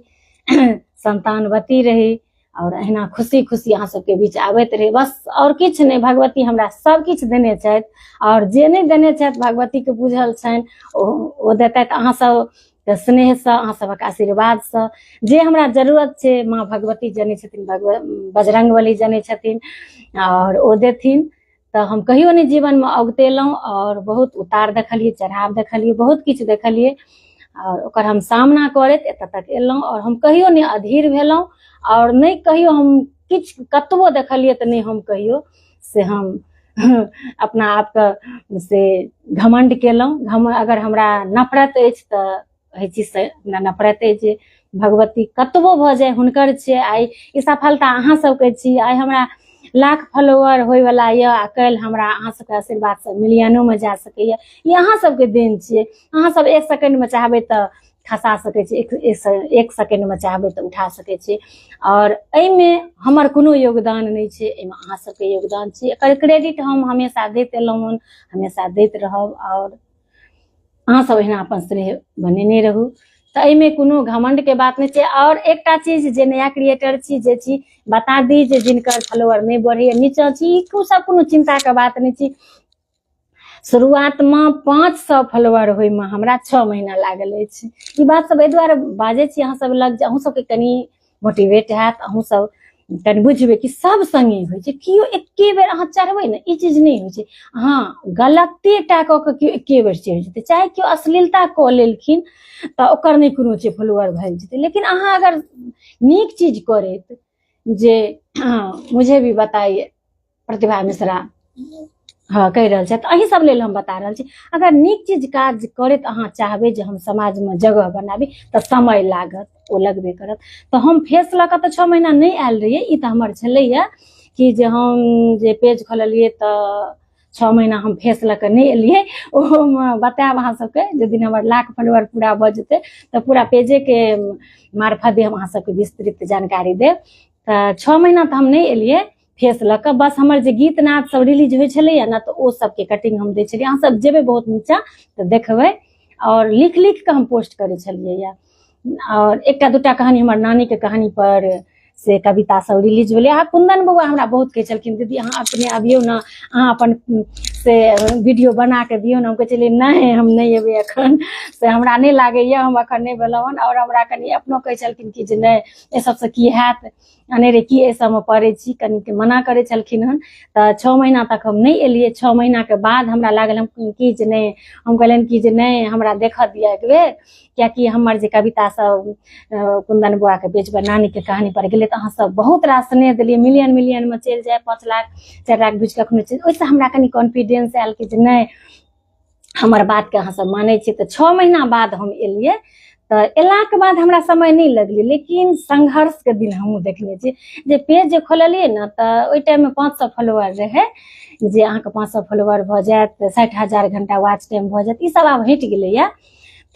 संतानवती रही और अहिना खुशी खुशी अहाँ सबके बीच आबैत रही। बस और किछु नहि, भगवती हमरा सब किछु देने छथि और जे नहि देने छथि भगवतीके बुझल छनि, ओ देतथि अहाँ सब के स्नेहसँ, अहाँ सबक आशीर्वादसँ। जे हमरा जरूरत छै माँ भगवती जनै छथिन, बजरंगबली जनै छथिन और ओ देथिन। तऽ हम कहियो नहि जीवनमे अगतेलहुँ और बहुत उतार देखलियै, चढ़ाव देखलियै, बहुत किछु देखलियै और ओकर हम सामना करैत एतऽ तक एलहुँ और हम कहियो नहि अधीर भेलहुँ और नहि कहियो हम किछु कतबो देखलियै तऽ नहि हम कहियो से हम अपना आपके से घमण्ड केलहुँ। अगर हमरा नफरत अछि तऽ एहि चीजसँ हमरा नफरत अछि। भगवती कतबो भऽ जाय हुनकर छियै। आइ ई सफलता अहाँ सबके छी, आइ हमरा लाख फॉलोअर होइवला यऽ आ काल्हि हमरा अहाँ सबके आशीर्वादसँ मिलियनोमे जा सकैए, ई अहाँ सबके देन छियै। अहाँ सब एक सेकेंडमे चाहबै तऽ खसा सकै छी, एक सेकेंडमे चाहबै तऽ उठा सकै छी और एहिमे हमर कोनो योगदान नहि छै, एहिमे अहाँ सबके योगदान छै। एकर क्रेडिट हम हमेशा दैत एलहुँ हन, हमेशा दैत रहब और अहाँ सब एहिना अपन स्नेह बनेने रहू। तऽ एहिमे कोनो घमंडके बात नहि छै। और एकटा चीज जे नया क्रिएटर छी जे छी बता दी जे जिनकर फॉलोअर नहि बढ़ैए, नीचाँ छी, ई सब कोनो चिन्ताके बात नहि छी। शुरुआतमे 500 फॉलोअर होइमे हमरा 6 महीना लागल अछि। ई बात सब एहि दुआरे बाजै छी अहाँ सब लग जे अहूँ सबके कनि मोटिवेट हैत, अहूँ सब कनि बुझबै कि सब संगे होइ छै। केओ एके बेर अहाँ चढ़बै ने, ई चीज नहि होइ छै। हँ, गलते टा कऽ के केओ एके बेर चढ़ि जेतै, चाहे केओ अश्लीलता कऽ लेलखिन तऽ ओकर नहि कोनो छै, फॉलोअर भरि जेतै। लेकिन अहाँ अगर नीक चीज करैत, जे मुझे भी बताइए प्रतिभा मिश्रा, हँ, कहि रहल छथि, अहीं सब लेल हम बता रहल छी, अगर नीक चीज काज करैत अहाँ चाहबै जे हम समाजमे जगह बनाबी तऽ समय लागत, ओ लगबे करत। तऽ हम फेस लऽ कऽ तऽ 6 महीना नहि आयल रहियै। ई तऽ हमर छलैया कि जे हम जे पेज खोललियै तऽ 6 महीना हम फेस लऽ कऽ नहि एलियै। ओहोमे बतायब अहाँ सबके, जे दिन हमर लाख फॉलोअर पूरा भऽ जेतै तऽ पूरा पेजेके मार्फत हम अहाँ सबके विस्तृत जानकारी देब। तऽ 6 महीना तऽ हम नहि एलियै फेस लऽ कऽ, बस हमर जे गीत नाद सब रिलीज होइ छलैया ने तऽ ओ सबके कटिंग हम दै छलियै। अहाँ सब जेबै बहुत नीचा तऽ देखबै, आओर लिख लिख कऽ हम पोस्ट करै छलियै। आओर एकटा दूटा कहानी हमर नानीके कहानी पर से कविता सब रिलीज भेलै। आ कुन्दन बौआ हमरा बहुत कहै छलखिन, दीदी अहाँ अपने अबियौ ने, अहाँ अपन से वीडियो बना कऽ दियौ ने। हम कहै छलियै, नहि, हम नहि एबै एखन, से हमरा नहि लागैए, हम एखन नहि भेलहुँ हन। आओर हमरा कनि अपनो कहै छलखिन कि जे नहि, एहि सबसँ की हैत, अनेरे की एहि सबमे पड़ै छी, कनिक मना करै छलखिन हन। तऽ 6 महीना तक हम नहि एलियै। 6 महीनाके बाद हमरा लागल हम कि जे नहि, हम कहलियनि कि जे नहि, हमरा देखऽ दिअ एक बेर, कियाकि हमर जे कविता सब कुन्दन बौआके पेज पर नानीके कहानी पर गेलै तऽ अहाँ सब बहुत रास स्नेह देलियै, मिलियन मिलियनमे चलि जाय, 5 लाख 4 लाख बुझि कखनो चलि, ओहिसँ हमरा कनि कॉन्फिडेंस आयल कि जे नहि, हमर बातके अहाँ सब मानै छियै। तऽ 6 महीना बाद हम एलियै। तऽ एलाके बाद हमरा समय नहि लगलै, लेकिन संघर्षके दिन हमहूँ देखने छी। जे पेज जे खोललियै ने तऽ ओहि टाइममे 500 फॉलोअर रहै, जे अहाँके 500 फॉलोअर भऽ जायत, 60,000 घंटा वॉच टाइम भऽ जायत, ई सब आब हटि गेलैया।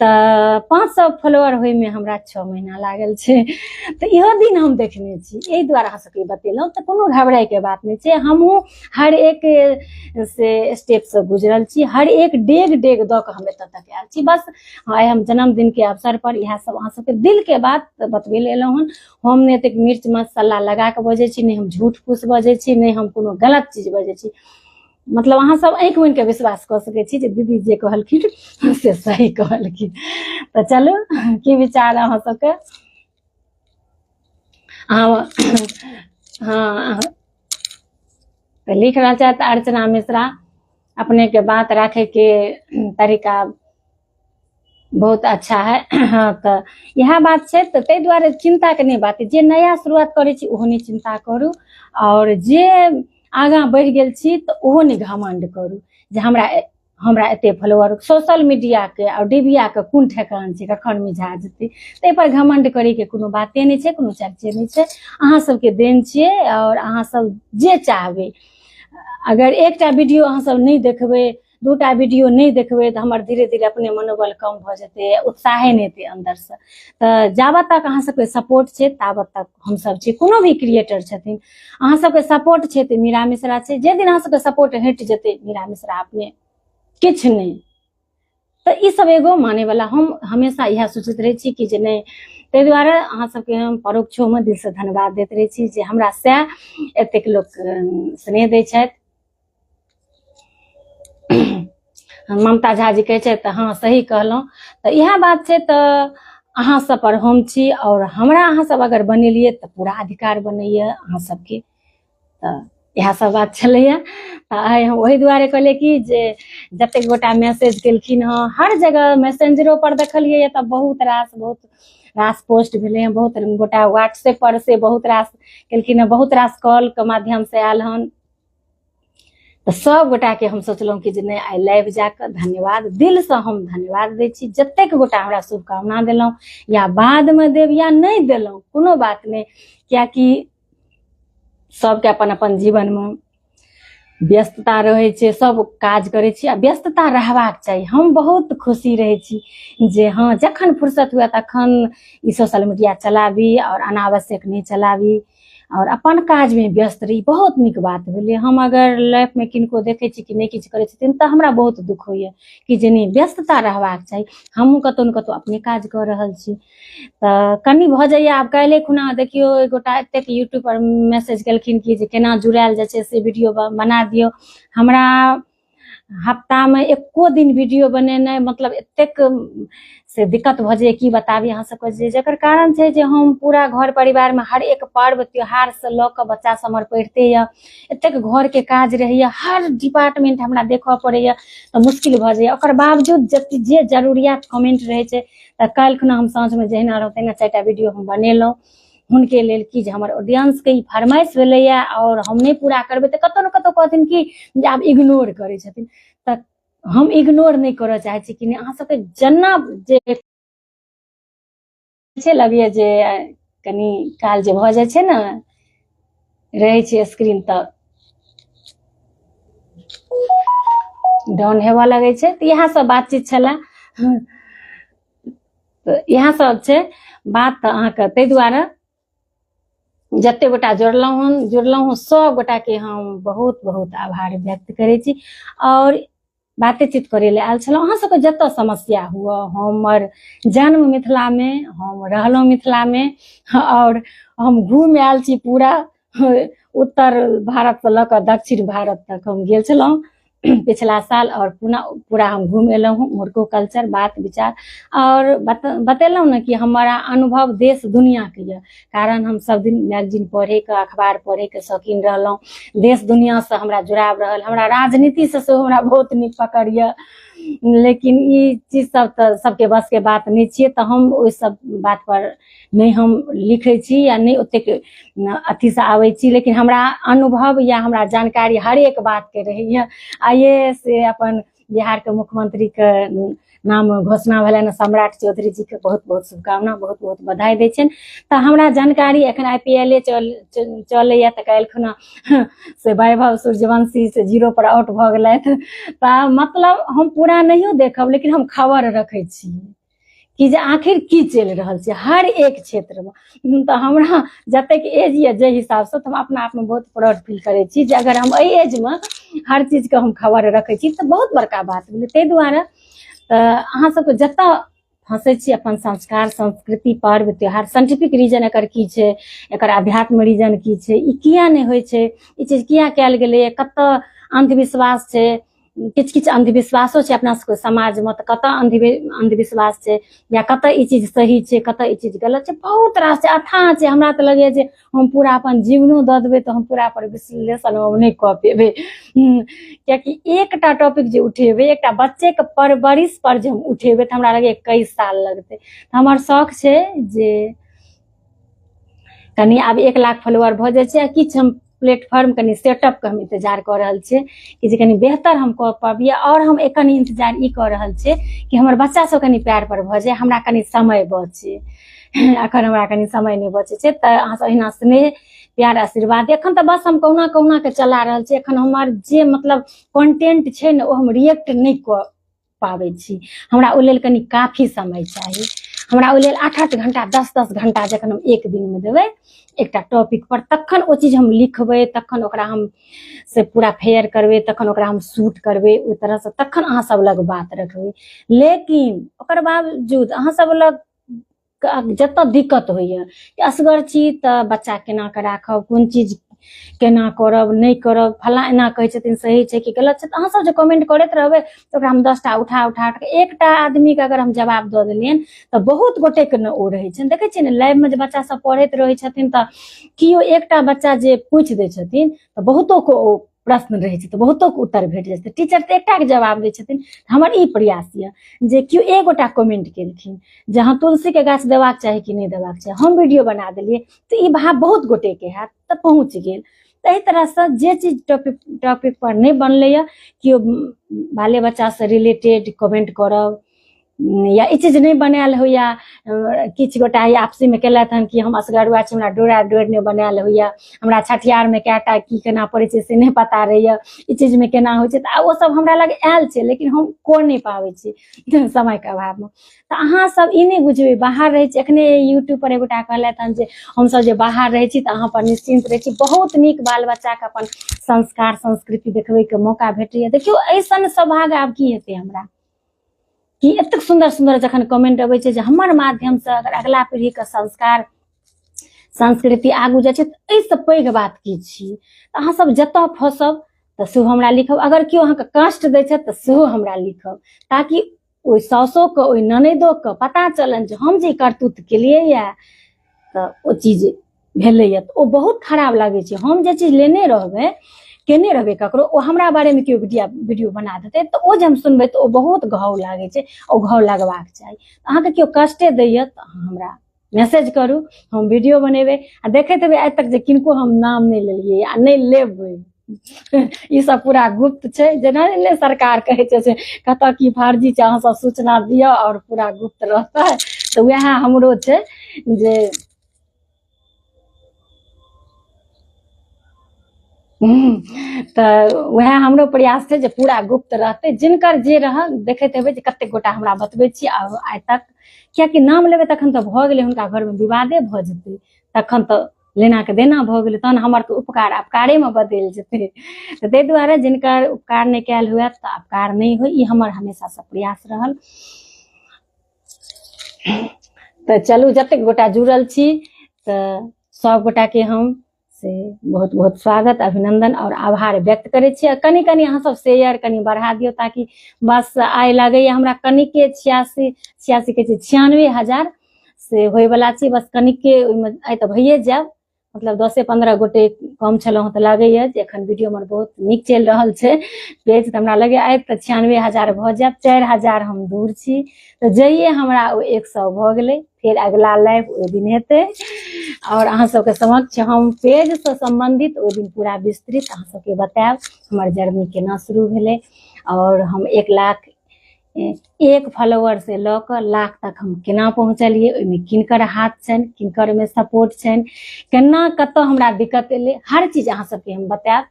तऽ 500 फॉलोअर होइमे हमरा 6 महीना लागल छै। तऽ इहो दिन हम देखने छी, एहि दुआरे अहाँ सबके बतेलहुँ। तऽ कोनो घबराइके बात नहि छै, हमहूँ हर एक से स्टेपसँ गुजरल छी, हर एक डेग डेग दऽ कऽ हम एतऽ तक आयल छी। बस आइ हम जन्मदिनके अवसर पर इएह सब अहाँ सबके दिलके बात बतबै लए एलहुँ हन। हम नहि एतेक मिर्च मसाला लगा कऽ बजै छी, नहि हम झूठ फूस बजै छी, नहि हम कोनो गलत चीज बजै छी। मतलब अहाँ सब आँखि मुनि के विश्वास कऽ सकै छी जे दीदी जे कहलखिन से सही कहलखिन। तऽ चलू, की विचार अहाँ सबके? अहाँ हँ तऽ लिख रहल छथि अर्चना मिश्रा, अपने के बात राखे के तरीका बहुत अच्छा है। हँ, तऽ इएह बात छै। तऽ ताहि दुआरे चिन्ताके नहि बात, जे नया शुरुआत करै छी ओहो नहि चिन्ता करू, आओर जे आगाँ बढ़ि गेल छी तऽ ओहो नहि घमण्ड करू जे हमरा एते फॉलोअर। सोशल मीडियाके आओर डिबियाके कोन ठेकान छै, कखन मिझा जेतै, ताहिपर घमण्ड करैके कोनो बाते नहि छै, कोनो चर्चे नहि छै। अहाँ सबके देन छियै, आओर अहाँ सब जे चाहबै, अगर एकटा वीडियो अहाँ सब नहि देखबै, 2टा वीडियो नहि देखबै तऽ हमर धीरे धीरे अपने मनोबल कम भऽ जेतै, उत्साहे नहि एतै अन्दरसँ। तऽ जाबत तक अहाँ सबके सपोर्ट छै ताबत तक हमसब छी। कोनो भी क्रिएटर छथिन, अहाँ सबके सपोर्ट छै तऽ मीरा मिश्रा छै। जे दिन अहाँ सबके सपोर्ट हटि जेतै, मीरा मिश्रा अपने किछु नहि। तऽ ई सब एगो माने वाला, हम हमेशा इएह सोचैत रहै छी कि जे नहि, ताहि दुआरे अहाँ सबके हम परोक्षोमे दिलसँ धन्यवाद दैत रहै छी जे हमरा सएह एतेक लोक स्नेह दै छथि। ममता झा जी कहै छथि तऽ हँ, सही कहलहुँ। तऽ इएह बात छै। तऽ अहाँ सब पर हम छी, आओर हमरा अहाँ सब अगर बनेलियै तऽ पूरा अधिकार बनैया अहाँ सबके। तऽ इएह सब बात छलैया। तऽ आइ हम ओहि दुआरे कहलियै कि जे जतेक गोटा मैसेज केलखिन हँ, हर जगह मैसेंजरो पर देखलियै तऽ बहुत रास पोस्ट भेलै हँ, बहुत गोटा व्हाट्सएप पर से बहुत रास केलखिन हँ, बहुत रास कॉल के माध्यम से आयल हन। तऽ सब गोटाके हम सोचलहुँ कि जे नहि, आइ लाइव जाकऽ धन्यवाद, दिलसँ हम धन्यवाद दै छी जतेक गोटा हमरा शुभकामना देलहुँ या बादमे देब या नहि देलहुँ, कोनो बात नहि, कियाकि सबके अपन अपन जीवनमे व्यस्तता रहै छै, सब काज करै छी आ व्यस्तता रहबाक चाही। हम बहुत खुशी रहै छी जे हँ, जखन फुर्सत हुए तखन ई सोशल मीडिया चलाबी आओर अनावश्यक नहि चलाबी आओर अपन काजमे व्यस्त रही, बहुत नीक बात भेलै। हम अगर लाइफमे किनको देखै छी कि नहि किछु करै छथिन तऽ हमरा बहुत दुःख होइए कि जे नहि, व्यस्तता रहबाक चाही। हमहूँ कतहु ने कतहु अपने काज कऽ रहल छी तऽ कनि भऽ जाइए। आब काल्हि खुना देखियौ, एक गोटा एतेक यूट्यूब पर मैसेज केलखिन कि जे केना जुड़ायल जाइ छै से वीडियो बना दियौ। हमरा हफ्तामे एको दिन वीडियो बनेनाइ मतलब एतेक से दिक्कत भऽ जाइए, की बताबी अहाँ सबके, जे जकर कारण छै जे हम पूरा घर परिवारमे हर एक पर्व त्योहारसँ लऽ कऽ बच्चा सब हमर पढ़िते यऽ, एतेक घरके काज रहैए, हर डिपार्टमेंट हमरा देखऽ पड़ैए, तऽ मुश्किल भऽ जाइए। ओकर बावजूद जते जे जरूरियात कमेंट रहै छै, तऽ काल्हि खुना हम साँझमे जहिना रहौं तहिना 4टा वीडियो हम बनेलहुँ हुनके लेल, कि जे हमर ऑडियंसके ई फरमाइश भेलैए आओर हम नहि पूरा करबै तऽ कतहु ने कतहु कहथिन कि जे आब इग्नोर करै छथिन। तऽ हम इग्नोर नहि करऽ चाहै छी कि नहि, अहाँ सबके जेना जे छै लगैए जे कनि काल जे भऽ जाइ छै ने, रहै छै स्क्रीन तऽ डाउन हेबऽ लगै छै। तऽ इएह सब बातचीत छलए, तऽ इएह सब छै बात। तऽ अहाँके ताहि दुआरे जते गोटा जुड़लहुँ हन, जुड़लहुँ हन, सब गोटाके हम बहुत बहुत आभार व्यक्त करै छी। आओर बातेचीत करै लए आयल छलहुँ, अहाँ सबके जतऽ समस्या हुअ, हमर जन्म मिथिलामे, हम रहलहुँ मिथिलामे, आओर हम घूमि आयल छी पूरा उत्तर भारतसँ लऽ कऽ दक्षिण भारत तक हम गेल छलहुँ पिछला साल, आओर पुनः पूरा हम घूमि एलहुँ हँ, उम्हरको कल्चर बात विचार आओर बतेलहुँ ने कि हमरा अनुभव देश दुनिआँके यऽ, कारण हम सब दिन मैगजीन पढ़ैके, अखबार पढ़ैके शौकीन रहलहुँ, देश दुनिआँसँ हमरा जुड़ाव रहल, हमरा राजनीतिसँ सेहो हमरा बहुत नीक पकड़ यऽ, लेकिन ई चीज सब तऽ सबके बसके बात नहि छियै, तऽ हम ओहि सब बात पर नहि हम लिखै छी या नहि ओतेक अथीसँ आबै छी, लेकिन हमरा अनुभव या हमरा जानकारी हरेक बातके रहैए। आइए से अपन बिहारके मुख्यमंत्रीके नाम घोषणा भेलनि, सम्राट चौधरी जीके बहुत बहुत शुभकामना, बहुत बहुत बधाई दै छियनि। तऽ हमरा जानकारी एखन I P L A चलैए, तऽ काल्हि खुना से वैभव सूर्यवंशी से 0 पर आउट भऽ गेलथि, तऽ मतलब हम पूरा नहियो देखब लेकिन हम खबर रखै छी कि जे आखिर की चलि रहल छै हर एक क्षेत्रमे। तऽ हमरा जतेक एज यऽ जाहि हिसाबसँ, तऽ हम अपना आपमे बहुत प्राउड फील करै छी जे अगर हम एहि एजमे हर चीजके हम खबर रखै छी तऽ बहुत बड़का बात भेलै। ताहि दुआरे तऽ अहाँ सबके जतऽ फँसै छी अपन संस्कार संस्कृति पर्व त्योहार, साइंटिफिक रीजन एकर की छै, एकर आध्यात्म रीजन की छै, ई किया नहि होइ छै, ई चीज किया कयल गेलैए, कतऽ अन्धविश्वास छै, किछु किछु अन्धविश्वासो छै अपना सबके समाजमे, तऽ कतऽ अन्धविश्वास छै या कतऽ ई चीज सही छै, कतऽ ई चीज गलत छै, बहुत रास छै, अथाह छै। हमरा तऽ लगैए जे हम पूरा अपन जीवनो दऽ देबै तऽ हम पूरा पर विश्लेषण हम नहि कऽ पेबै, कियाकि एकटा टॉपिक जे उठेबै, एकटा बच्चेके परवरिश पर जे हम उठेबै तऽ हमरा लगैए कई साल लगतै। हमर शौक छै जे कनि आब 1 लाख फॉलोअर भऽ जाइ छै आ किछु हम प्लेटफॉर्म कनि सेटअपके हम इन्तजार कऽ रहल छियै कि जे कनि बेहतर हम कऽ पाबियै। आओर हम एखन इन्तजार ई कऽ रहल छियै कि हमर बच्चा सब कनि पैर पर भऽ जाय, हमरा कनि समय बचे, एखन हमरा कनि समय नहि बचै छै। तऽ अहाँ सब एहिना स्नेह प्यार आशीर्वाद, एखन तऽ बस हम कहुना कहुना के चला रहल छी, एखन हमर जे मतलब कंटेंट छै ने ओ हम रिएक्ट नहि कऽ पाबै छी, हमरा ओहि लेल कनि काफी समय चाही, हमरा ओहि लेल 8-8 घंटा 10-10 घंटा जखन हम एक दिनमे देबै एकटा टॉपिक पर, तखन ओ चीज हम लिखबै, तखन ओकरा हम से पूरा फेयर करबै, तखन ओकरा हम शूट करबै ओहि तरहसँ, तखन अहाँ सब लग बात रखबै। लेकिन ओकर बावजूद अहाँ सब लग जतऽ दिक्कत होइए असगर छी तऽ बच्चा केना कऽ राखब, कोन चीज केना करब नहि करब, फलाँ एना कहै छथिन सही छै कि गलत छै, तऽ अहाँ सब जे कमेंट करैत रहबै तऽ ओकरा हम 10टा उठा उठा कऽ एकटा आदमीके अगर हम जवाब दऽ देलियनि तऽ बहुत गोटेके ने ओ रहै छनि। देखै छियै ने लाइवमे जे बच्चा सब पढ़ैत रहै छथिन तऽ केओ एकटा बच्चा जे पूछि दै छथिन तऽ बहुतोके ओ प्रश्न रहै छै तऽ बहुतोके उत्तर भेट जाइ छै, टीचर तऽ एकटाके जवाब दै छथिन। हमर ई प्रयास यऽ जे केओ एक गोटा कमेंट केलखिन जे हँ तुलसीके गाछ देबाक चाही कि नहि देबाक चाही, हम वीडियो बना देलियै तऽ ई भाव बहुत गोटेके हैत तऽ पहुँच गेल। तऽ एहि तरहसँ जे चीज टॉपिक पर नहि बनलैए, केओ बाले बच्चासँ रिलेटेड कमेंट करब या ई चीज नहि बनायल होइए, किछु गोटा आपसीमे केलथि हन कि हम असगरुआ छी, हमरा डोरा डोरि नहि बनायल होइए, हमरा छठिहारमे कएटा की केना पड़ै छै से नहि पता रहैए, ई चीजमे केना होइ छै, तऽ ओ सब हमरा लग आयल छै लेकिन हम कऽ नहि पाबै छी समयके अभावमे। तऽ अहाँ सब ई नहि बुझबै बाहर रहै छी, एखने यूट्यूब पर एगोटा कहलथि हन जे हमसब जे बाहर रहै छी तऽ अहाँ पर निश्चिन्त रहै छी, बहुत नीक बाल बच्चाके अपन संस्कार संस्कृति देखबैके मौका भेटैए। देखियौ एहिसन सौभाग्य आब की हेतै हमरा कि एतेक सुन्दर सुन्दर जखन कमेंट अबै छै जे हमर माध्यमसँ अगर अगला पीढ़ीके संस्कार संस्कृति आगू जाइ छै तऽ एहिसँ पैघ बात की छी। तऽ अहाँ सब जतऽ फँसब तऽ सेहो हमरा लिखब। अगर केओ अहाँके कष्ट दै छथि तऽ सेहो हमरा लिखब, ताकि ओहि साउसोके ओहि ननैदोके पता चलनि जे हम जे करतूत केलियै यऽ तऽ ओ चीज भेलैए। तऽ ओ बहुत खराब लागै छै। हम जे चीज लेने रहबै, केने रहबै ककरो, ओ हमरा बारेमे केओ वीडियो बना देतै तऽ ओ जे हम सुनबै तऽ ओ बहुत घाव लागै छै। ओ घाव लगबाक चाही। अहाँके केओ कष्टे दैए तऽ अहाँ हमरा मैसेज करू, हम वीडियो बनेबै। आ देखैत हेबै आइ तक जे किनको हम नाम नहि लेलियै आ नहि लेबै। ई सब पूरा गुप्त छै। जेना ने सरकार कहै छै से कतऽ की फर्जी छै, अहाँ सब सूचना दिअ आओर पूरा गुप्त रहतै, तऽ वएह हमरो छै जे तऽ वएह हमरो प्रयास छै जे पूरा गुप्त रहतै। जिनकर जे रहल देखैत हेबै जे कतेक गोटा हमरा बतबै छी आ आइ तक, कियाकि नाम लेबै तखन तऽ भऽ गेलै, हुनका घरमे विवादे भऽ जेतै, तखन तऽ लेना के देना भऽ गेलै, तहन हमर तऽ उपकार अपकारेमे बदलि जेतै। तऽ ताहि दुआरे जिनकर उपकार नहि कयल हुए तऽ अपकार नहि होइ, ई हमर हमेशासँ प्रयास रहल। तऽ चलू जतेक गोटा जुड़ल छी तऽ सब गोटाके हम से बहुत बहुत स्वागत, अभिनंदन और आभार व्यक्त करै छी। आ कनि कनि अहाँ सब शेयर कनि बढ़ा दियौ, ताकि बस आइ लगैया हमरा कनिके छियासी कहै छै 96,000 से होइवला छी, बस कनिके ओहिमे आइ तऽ भइए जायब। मतलब 10-15 गोटे कम छलहुँ तऽ लगैया जे एखन वीडियो हमर बहुत नीक चलि रहल छै पेज, तऽ हमरा लगैया आइ तऽ 96,000 भऽ जायब, 4,000 हम दूर छी। तऽ जइए हमरा ओ 100 भऽ गेलै, फेर अगिला लाइव ओहि दिन हेतै और अहाँ सबके समक्ष हम पेजसँ सम्बन्धित ओहि दिन पूरा विस्तृत अहाँ सबके बतायब हमर जर्नी केना शुरू भेलै और हम 1 लाख एक फॉलोअर से लऽ कऽ लाख तक हम केना पहुँचलियै, ओहिमे किनकर हाथ छनि, किनकर ओहिमे सपोर्ट छनि, केना कतऽ हमरा दिक्कत एलै, हर चीज अहाँ सबके हम बतायब।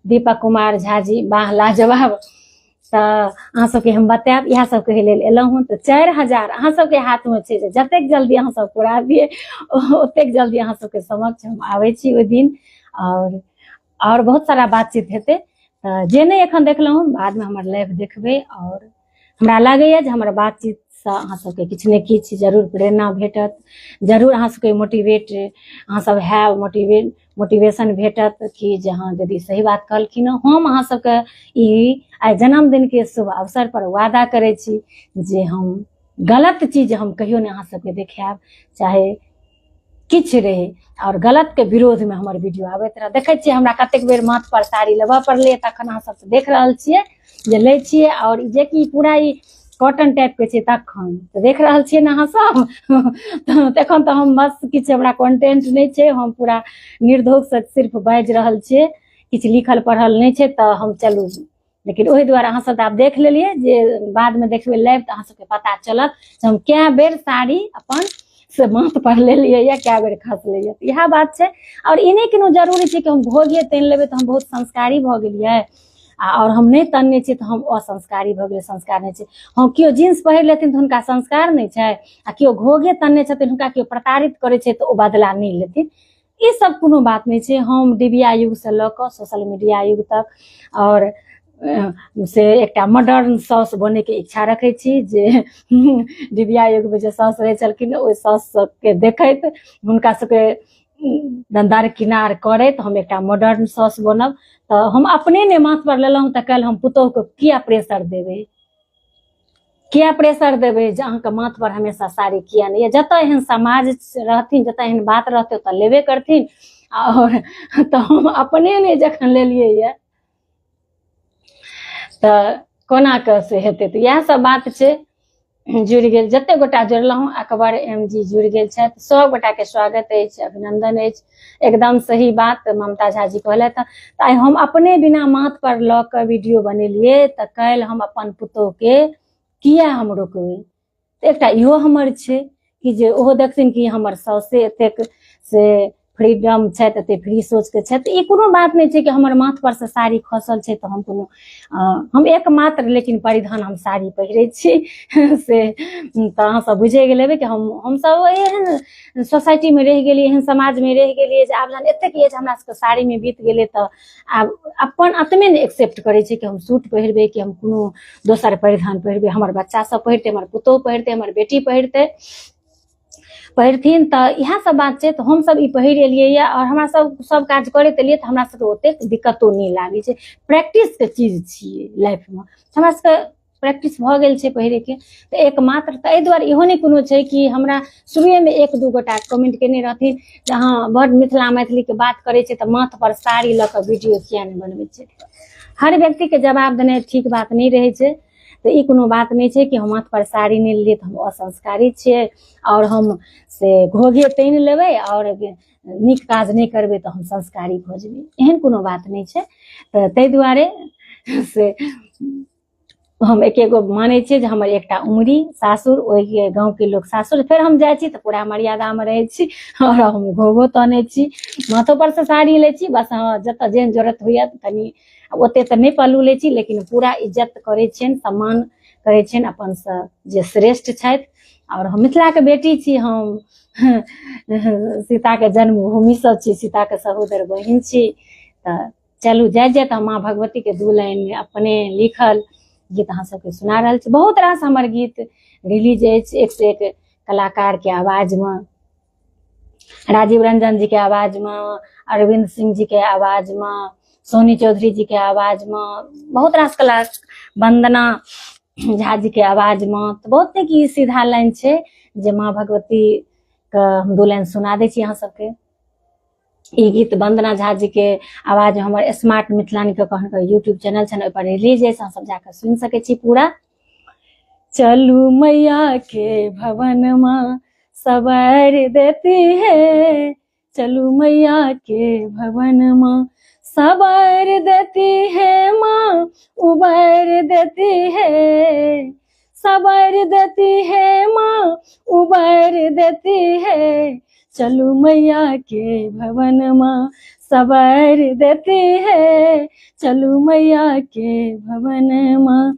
दीपक कुमार झा जी वाह लाजवाब। तऽ अहाँ सबके हम बतायब, इएह सब कहै लेल एलहुँ हँ। तऽ 4,000 अहाँ सबके हाथमे छै जे जतेक जल्दी अहाँ सब पूरा दियै ओतेक जल्दी अहाँ सबके समक्ष हम आबै छी ओहि दिन, और बहुत सारा बातचीत हेतै। तऽ जे नहि एखन देखलहुँ बादमे हमर लाइव देखबै, और हमरा लागैए जे हमर बातचीतसँ अहाँ सबके किछु ने किछु जरूर प्रेरणा भेटत, जरूर अहाँ सबके मोटिवेट अहाँ सब हैब, मोटिवेशन भेटत कि जे हँ दीदी सही बात कहलखिन हँ। हम अहाँ सबके ई आइ जन्मदिनके शुभ अवसर पर वादा करै छी जे हम गलत चीज हम कहियो नहि अहाँ सबके देखायब, चाहे किछु रहै, आओर गलतके विरोधमे हमर वीडियो आबैत रहत। देखै छियै हमरा कतेक बेर माथ पर साड़ी लेबऽ पड़लै, तखन अहाँ सब देख रहल छियै जे लै छियै, आओर जेकि पूरा ई कॉटन टाइपके छै, तखन तऽ देख रहल छियै ने अहाँ सब। तखन तऽ हम बस किछु हमरा कंटेंट नहि छै, हम पूरा निर्धोखसँ सिर्फ बाजि रहल छियै, किछु लिखल पढ़ल नहि छै, तऽ हम चलू। लेकिन ओहि दुआरे अहाँ सब तऽ आब देख लेलियै जे बादमे देखबै लाइव तऽ अहाँ सबके पता चलत जे हम कए बेर साड़ी अपन से माथ पर लेलियै या कए बेर खसलै या। इएह बात छै। आओर ई नहि कोनो जरूरी छै कि हम भोगे तानि लेबै तऽ हम बहुत संस्कारी भऽ गेलियै, आ आओर हम नहि तनने छियै तऽ हम असंस्कारी भऽ गेलियै, संस्कार नहि छै। हँ, केओ जींस पहिर लेथिन तऽ हुनका संस्कार नहि छै, आ केओ घोघे तनने छथिन हुनका केओ प्रताड़ित करै छै तऽ ओ बदला नहि लेथिन, ई सब कोनो बात नहि छै। हम डिबिया युगसँ लऽ कऽ सोशल मीडिया युग तक आओर से एकटा मॉडर्न साउस बनैके इच्छा रखै छी, जे डिबिया युगमे जे साउस रहै छलखिन ओहि साउस सबके देखैत हुनका सबके दरकिनार करैत हम एकटा मॉडर्न साउस बनब। तऽ हम अपने नहि माथ पर लेलहुँ तऽ काल्हि हम पुतोहुके किया प्रेशर देबै, किया प्रेशर देबै जे अहाँके माथ पर हमेशा साड़ी किया नहि यऽ। जतऽ एहन समाज रहथिन, जतऽ एहन बात रहतै ओतऽ लेबे करथिन। आओर तऽ हम अपने नहि जखन लेलियै यऽ तऽ कोना कऽ से हेतै। तऽ इएह सब बात छै। जुड़ि गेल जते गोटा जुड़लहुँ, अकबर एम जी जुड़ि गेल छथि, सब गोटाके स्वागत अछि, अभिनंदन अछि। एकदम सही बात ममता झा जी कहलथि। तऽ आइ हम अपने बिना माथ पर लऽ कऽ वीडियो बनेलियै तऽ काल्हि हम अपन पुतोहके किया हम रोकबै। तऽ एकटा इहो हमर छै कि जे ओहो देखथिन कि हमर साउसे एतेक से फ्रीडम छथि, एते फ्री सोचके छथि। ई कोनो बात नहि छै कि हमर माथ पर से साड़ी खसल छै तऽ हम कोनो हम एकमात्र लेकिन परिधान हम साड़ी पहिरै छी से तऽ अहाँ सब बुझे गेल हेबै कि हमसब एहन सोसाइटीमे रहि गेलियै, एहन समाजमे रहि गेलियै जे आब जहन एतेक एज हमरा सबके साड़ीमे बीत गेलै तऽ आब अपन आत्मे नहि एक्सेप्ट करै छै कि हम सूट पहिरबै कि हम कोनो दोसर परिधान पहिरबै। हमर बच्चा सब पहिरतै, हमर पुतोहु पहिरतै, हमर बेटी पहिरतै, पहिरथिन। तऽ इएह सब बात छै। तऽ हमसब ई पहिर एलियै यऽ आओर हमरा सब सब काज करैत एलियै, तऽ हमरा सबके ओतेक दिक्कतो नहि लागै छै। प्रैक्टिसके चीज छियै लाइफमे, हमरा सबके प्रैक्टिस भऽ गेल छै पहिरेके। तऽ एकमात्र तऽ एहि दुआरे इहो नहि कोनो छै कि हमरा शुरुएमे 1-2 गोटा कमेंट केने रहथिन जे अहाँ बड्ड मिथिला मैथिलीके बात करै छियै तऽ माथ पर साड़ी लऽ कऽ वीडियो किया नहि बनबै छियै। हर व्यक्तिके जवाब देनाइ ठीक बात नहि रहै छै। तऽ ई कोनो बात नहि छै कि हम माथ पर साड़ी नहि लेलियै तऽ हम असंस्कारी छियै, आओर हम से घोघे तानि लेबै आओर नीक काज नहि करबै तऽ हम संस्कारी भऽ जेबै, एहन कोनो बात नहि छै। तऽ ताहि दुआरे से हम एकेगो मानै छियै जे हमर एकटा उमरी सासुर, ओहि गाँवके लोक सासुर, फेर हम जाइ छी तऽ पूरा मर्यादामे रहै छी आओर हम घोघो तनै छी, माथो पर से साड़ी लै छी, बस हँ जतऽ जेहन जरूरत होइए कनि ओते तऽ नहि पल्लू लै छी, लेकिन पूरा इज्जत करै छियनि, सम्मान करै छियनि अपन से जे श्रेष्ठ छथि। आओर हम मिथिलाके बेटी छी, हम सीताके जन्मभूमिसँ छी, सीताके सहोदर बहिन छी। तऽ चलू जाइत जाइत हम माँ भगवतीके 2 लाइन अपने लिखल गीत अहाँ सबके सुना रहल छी। बहुत रास हमर गीत रिलीज अछि एक से एक कलाकारके आवाजमे, राजीव रंजन जी के आवाजमे, अरविंद सिंह जी के आवाजमे, सोनी चौधरी जी के आवाजमे, बहुत रास कला वंदना झा जी के आवाजमे। तऽ बहुत नीक ई सीधा लाइन छै जे माँ भगवती के हम 2 लाइन सुना दै छी अहाँ सबके। ई गीत वंदना झा जी के आवाज हमर स्मार्ट मिथिलानी के हुनकर यूट्यूब चैनल छनि, ओहिपर रिलीज अछि, अहाँ सब जाकऽ सुनि सकै छी पूरा। चलू मैया के भवन माँ सवार देती है, चलू मैया के भवन माँ सवार देती है, माँ उबार देती है, सवार देती है माँ उबार देती है, चलू मैया के भवन माँ सवार देती है, चलू मैया के भवन माँ।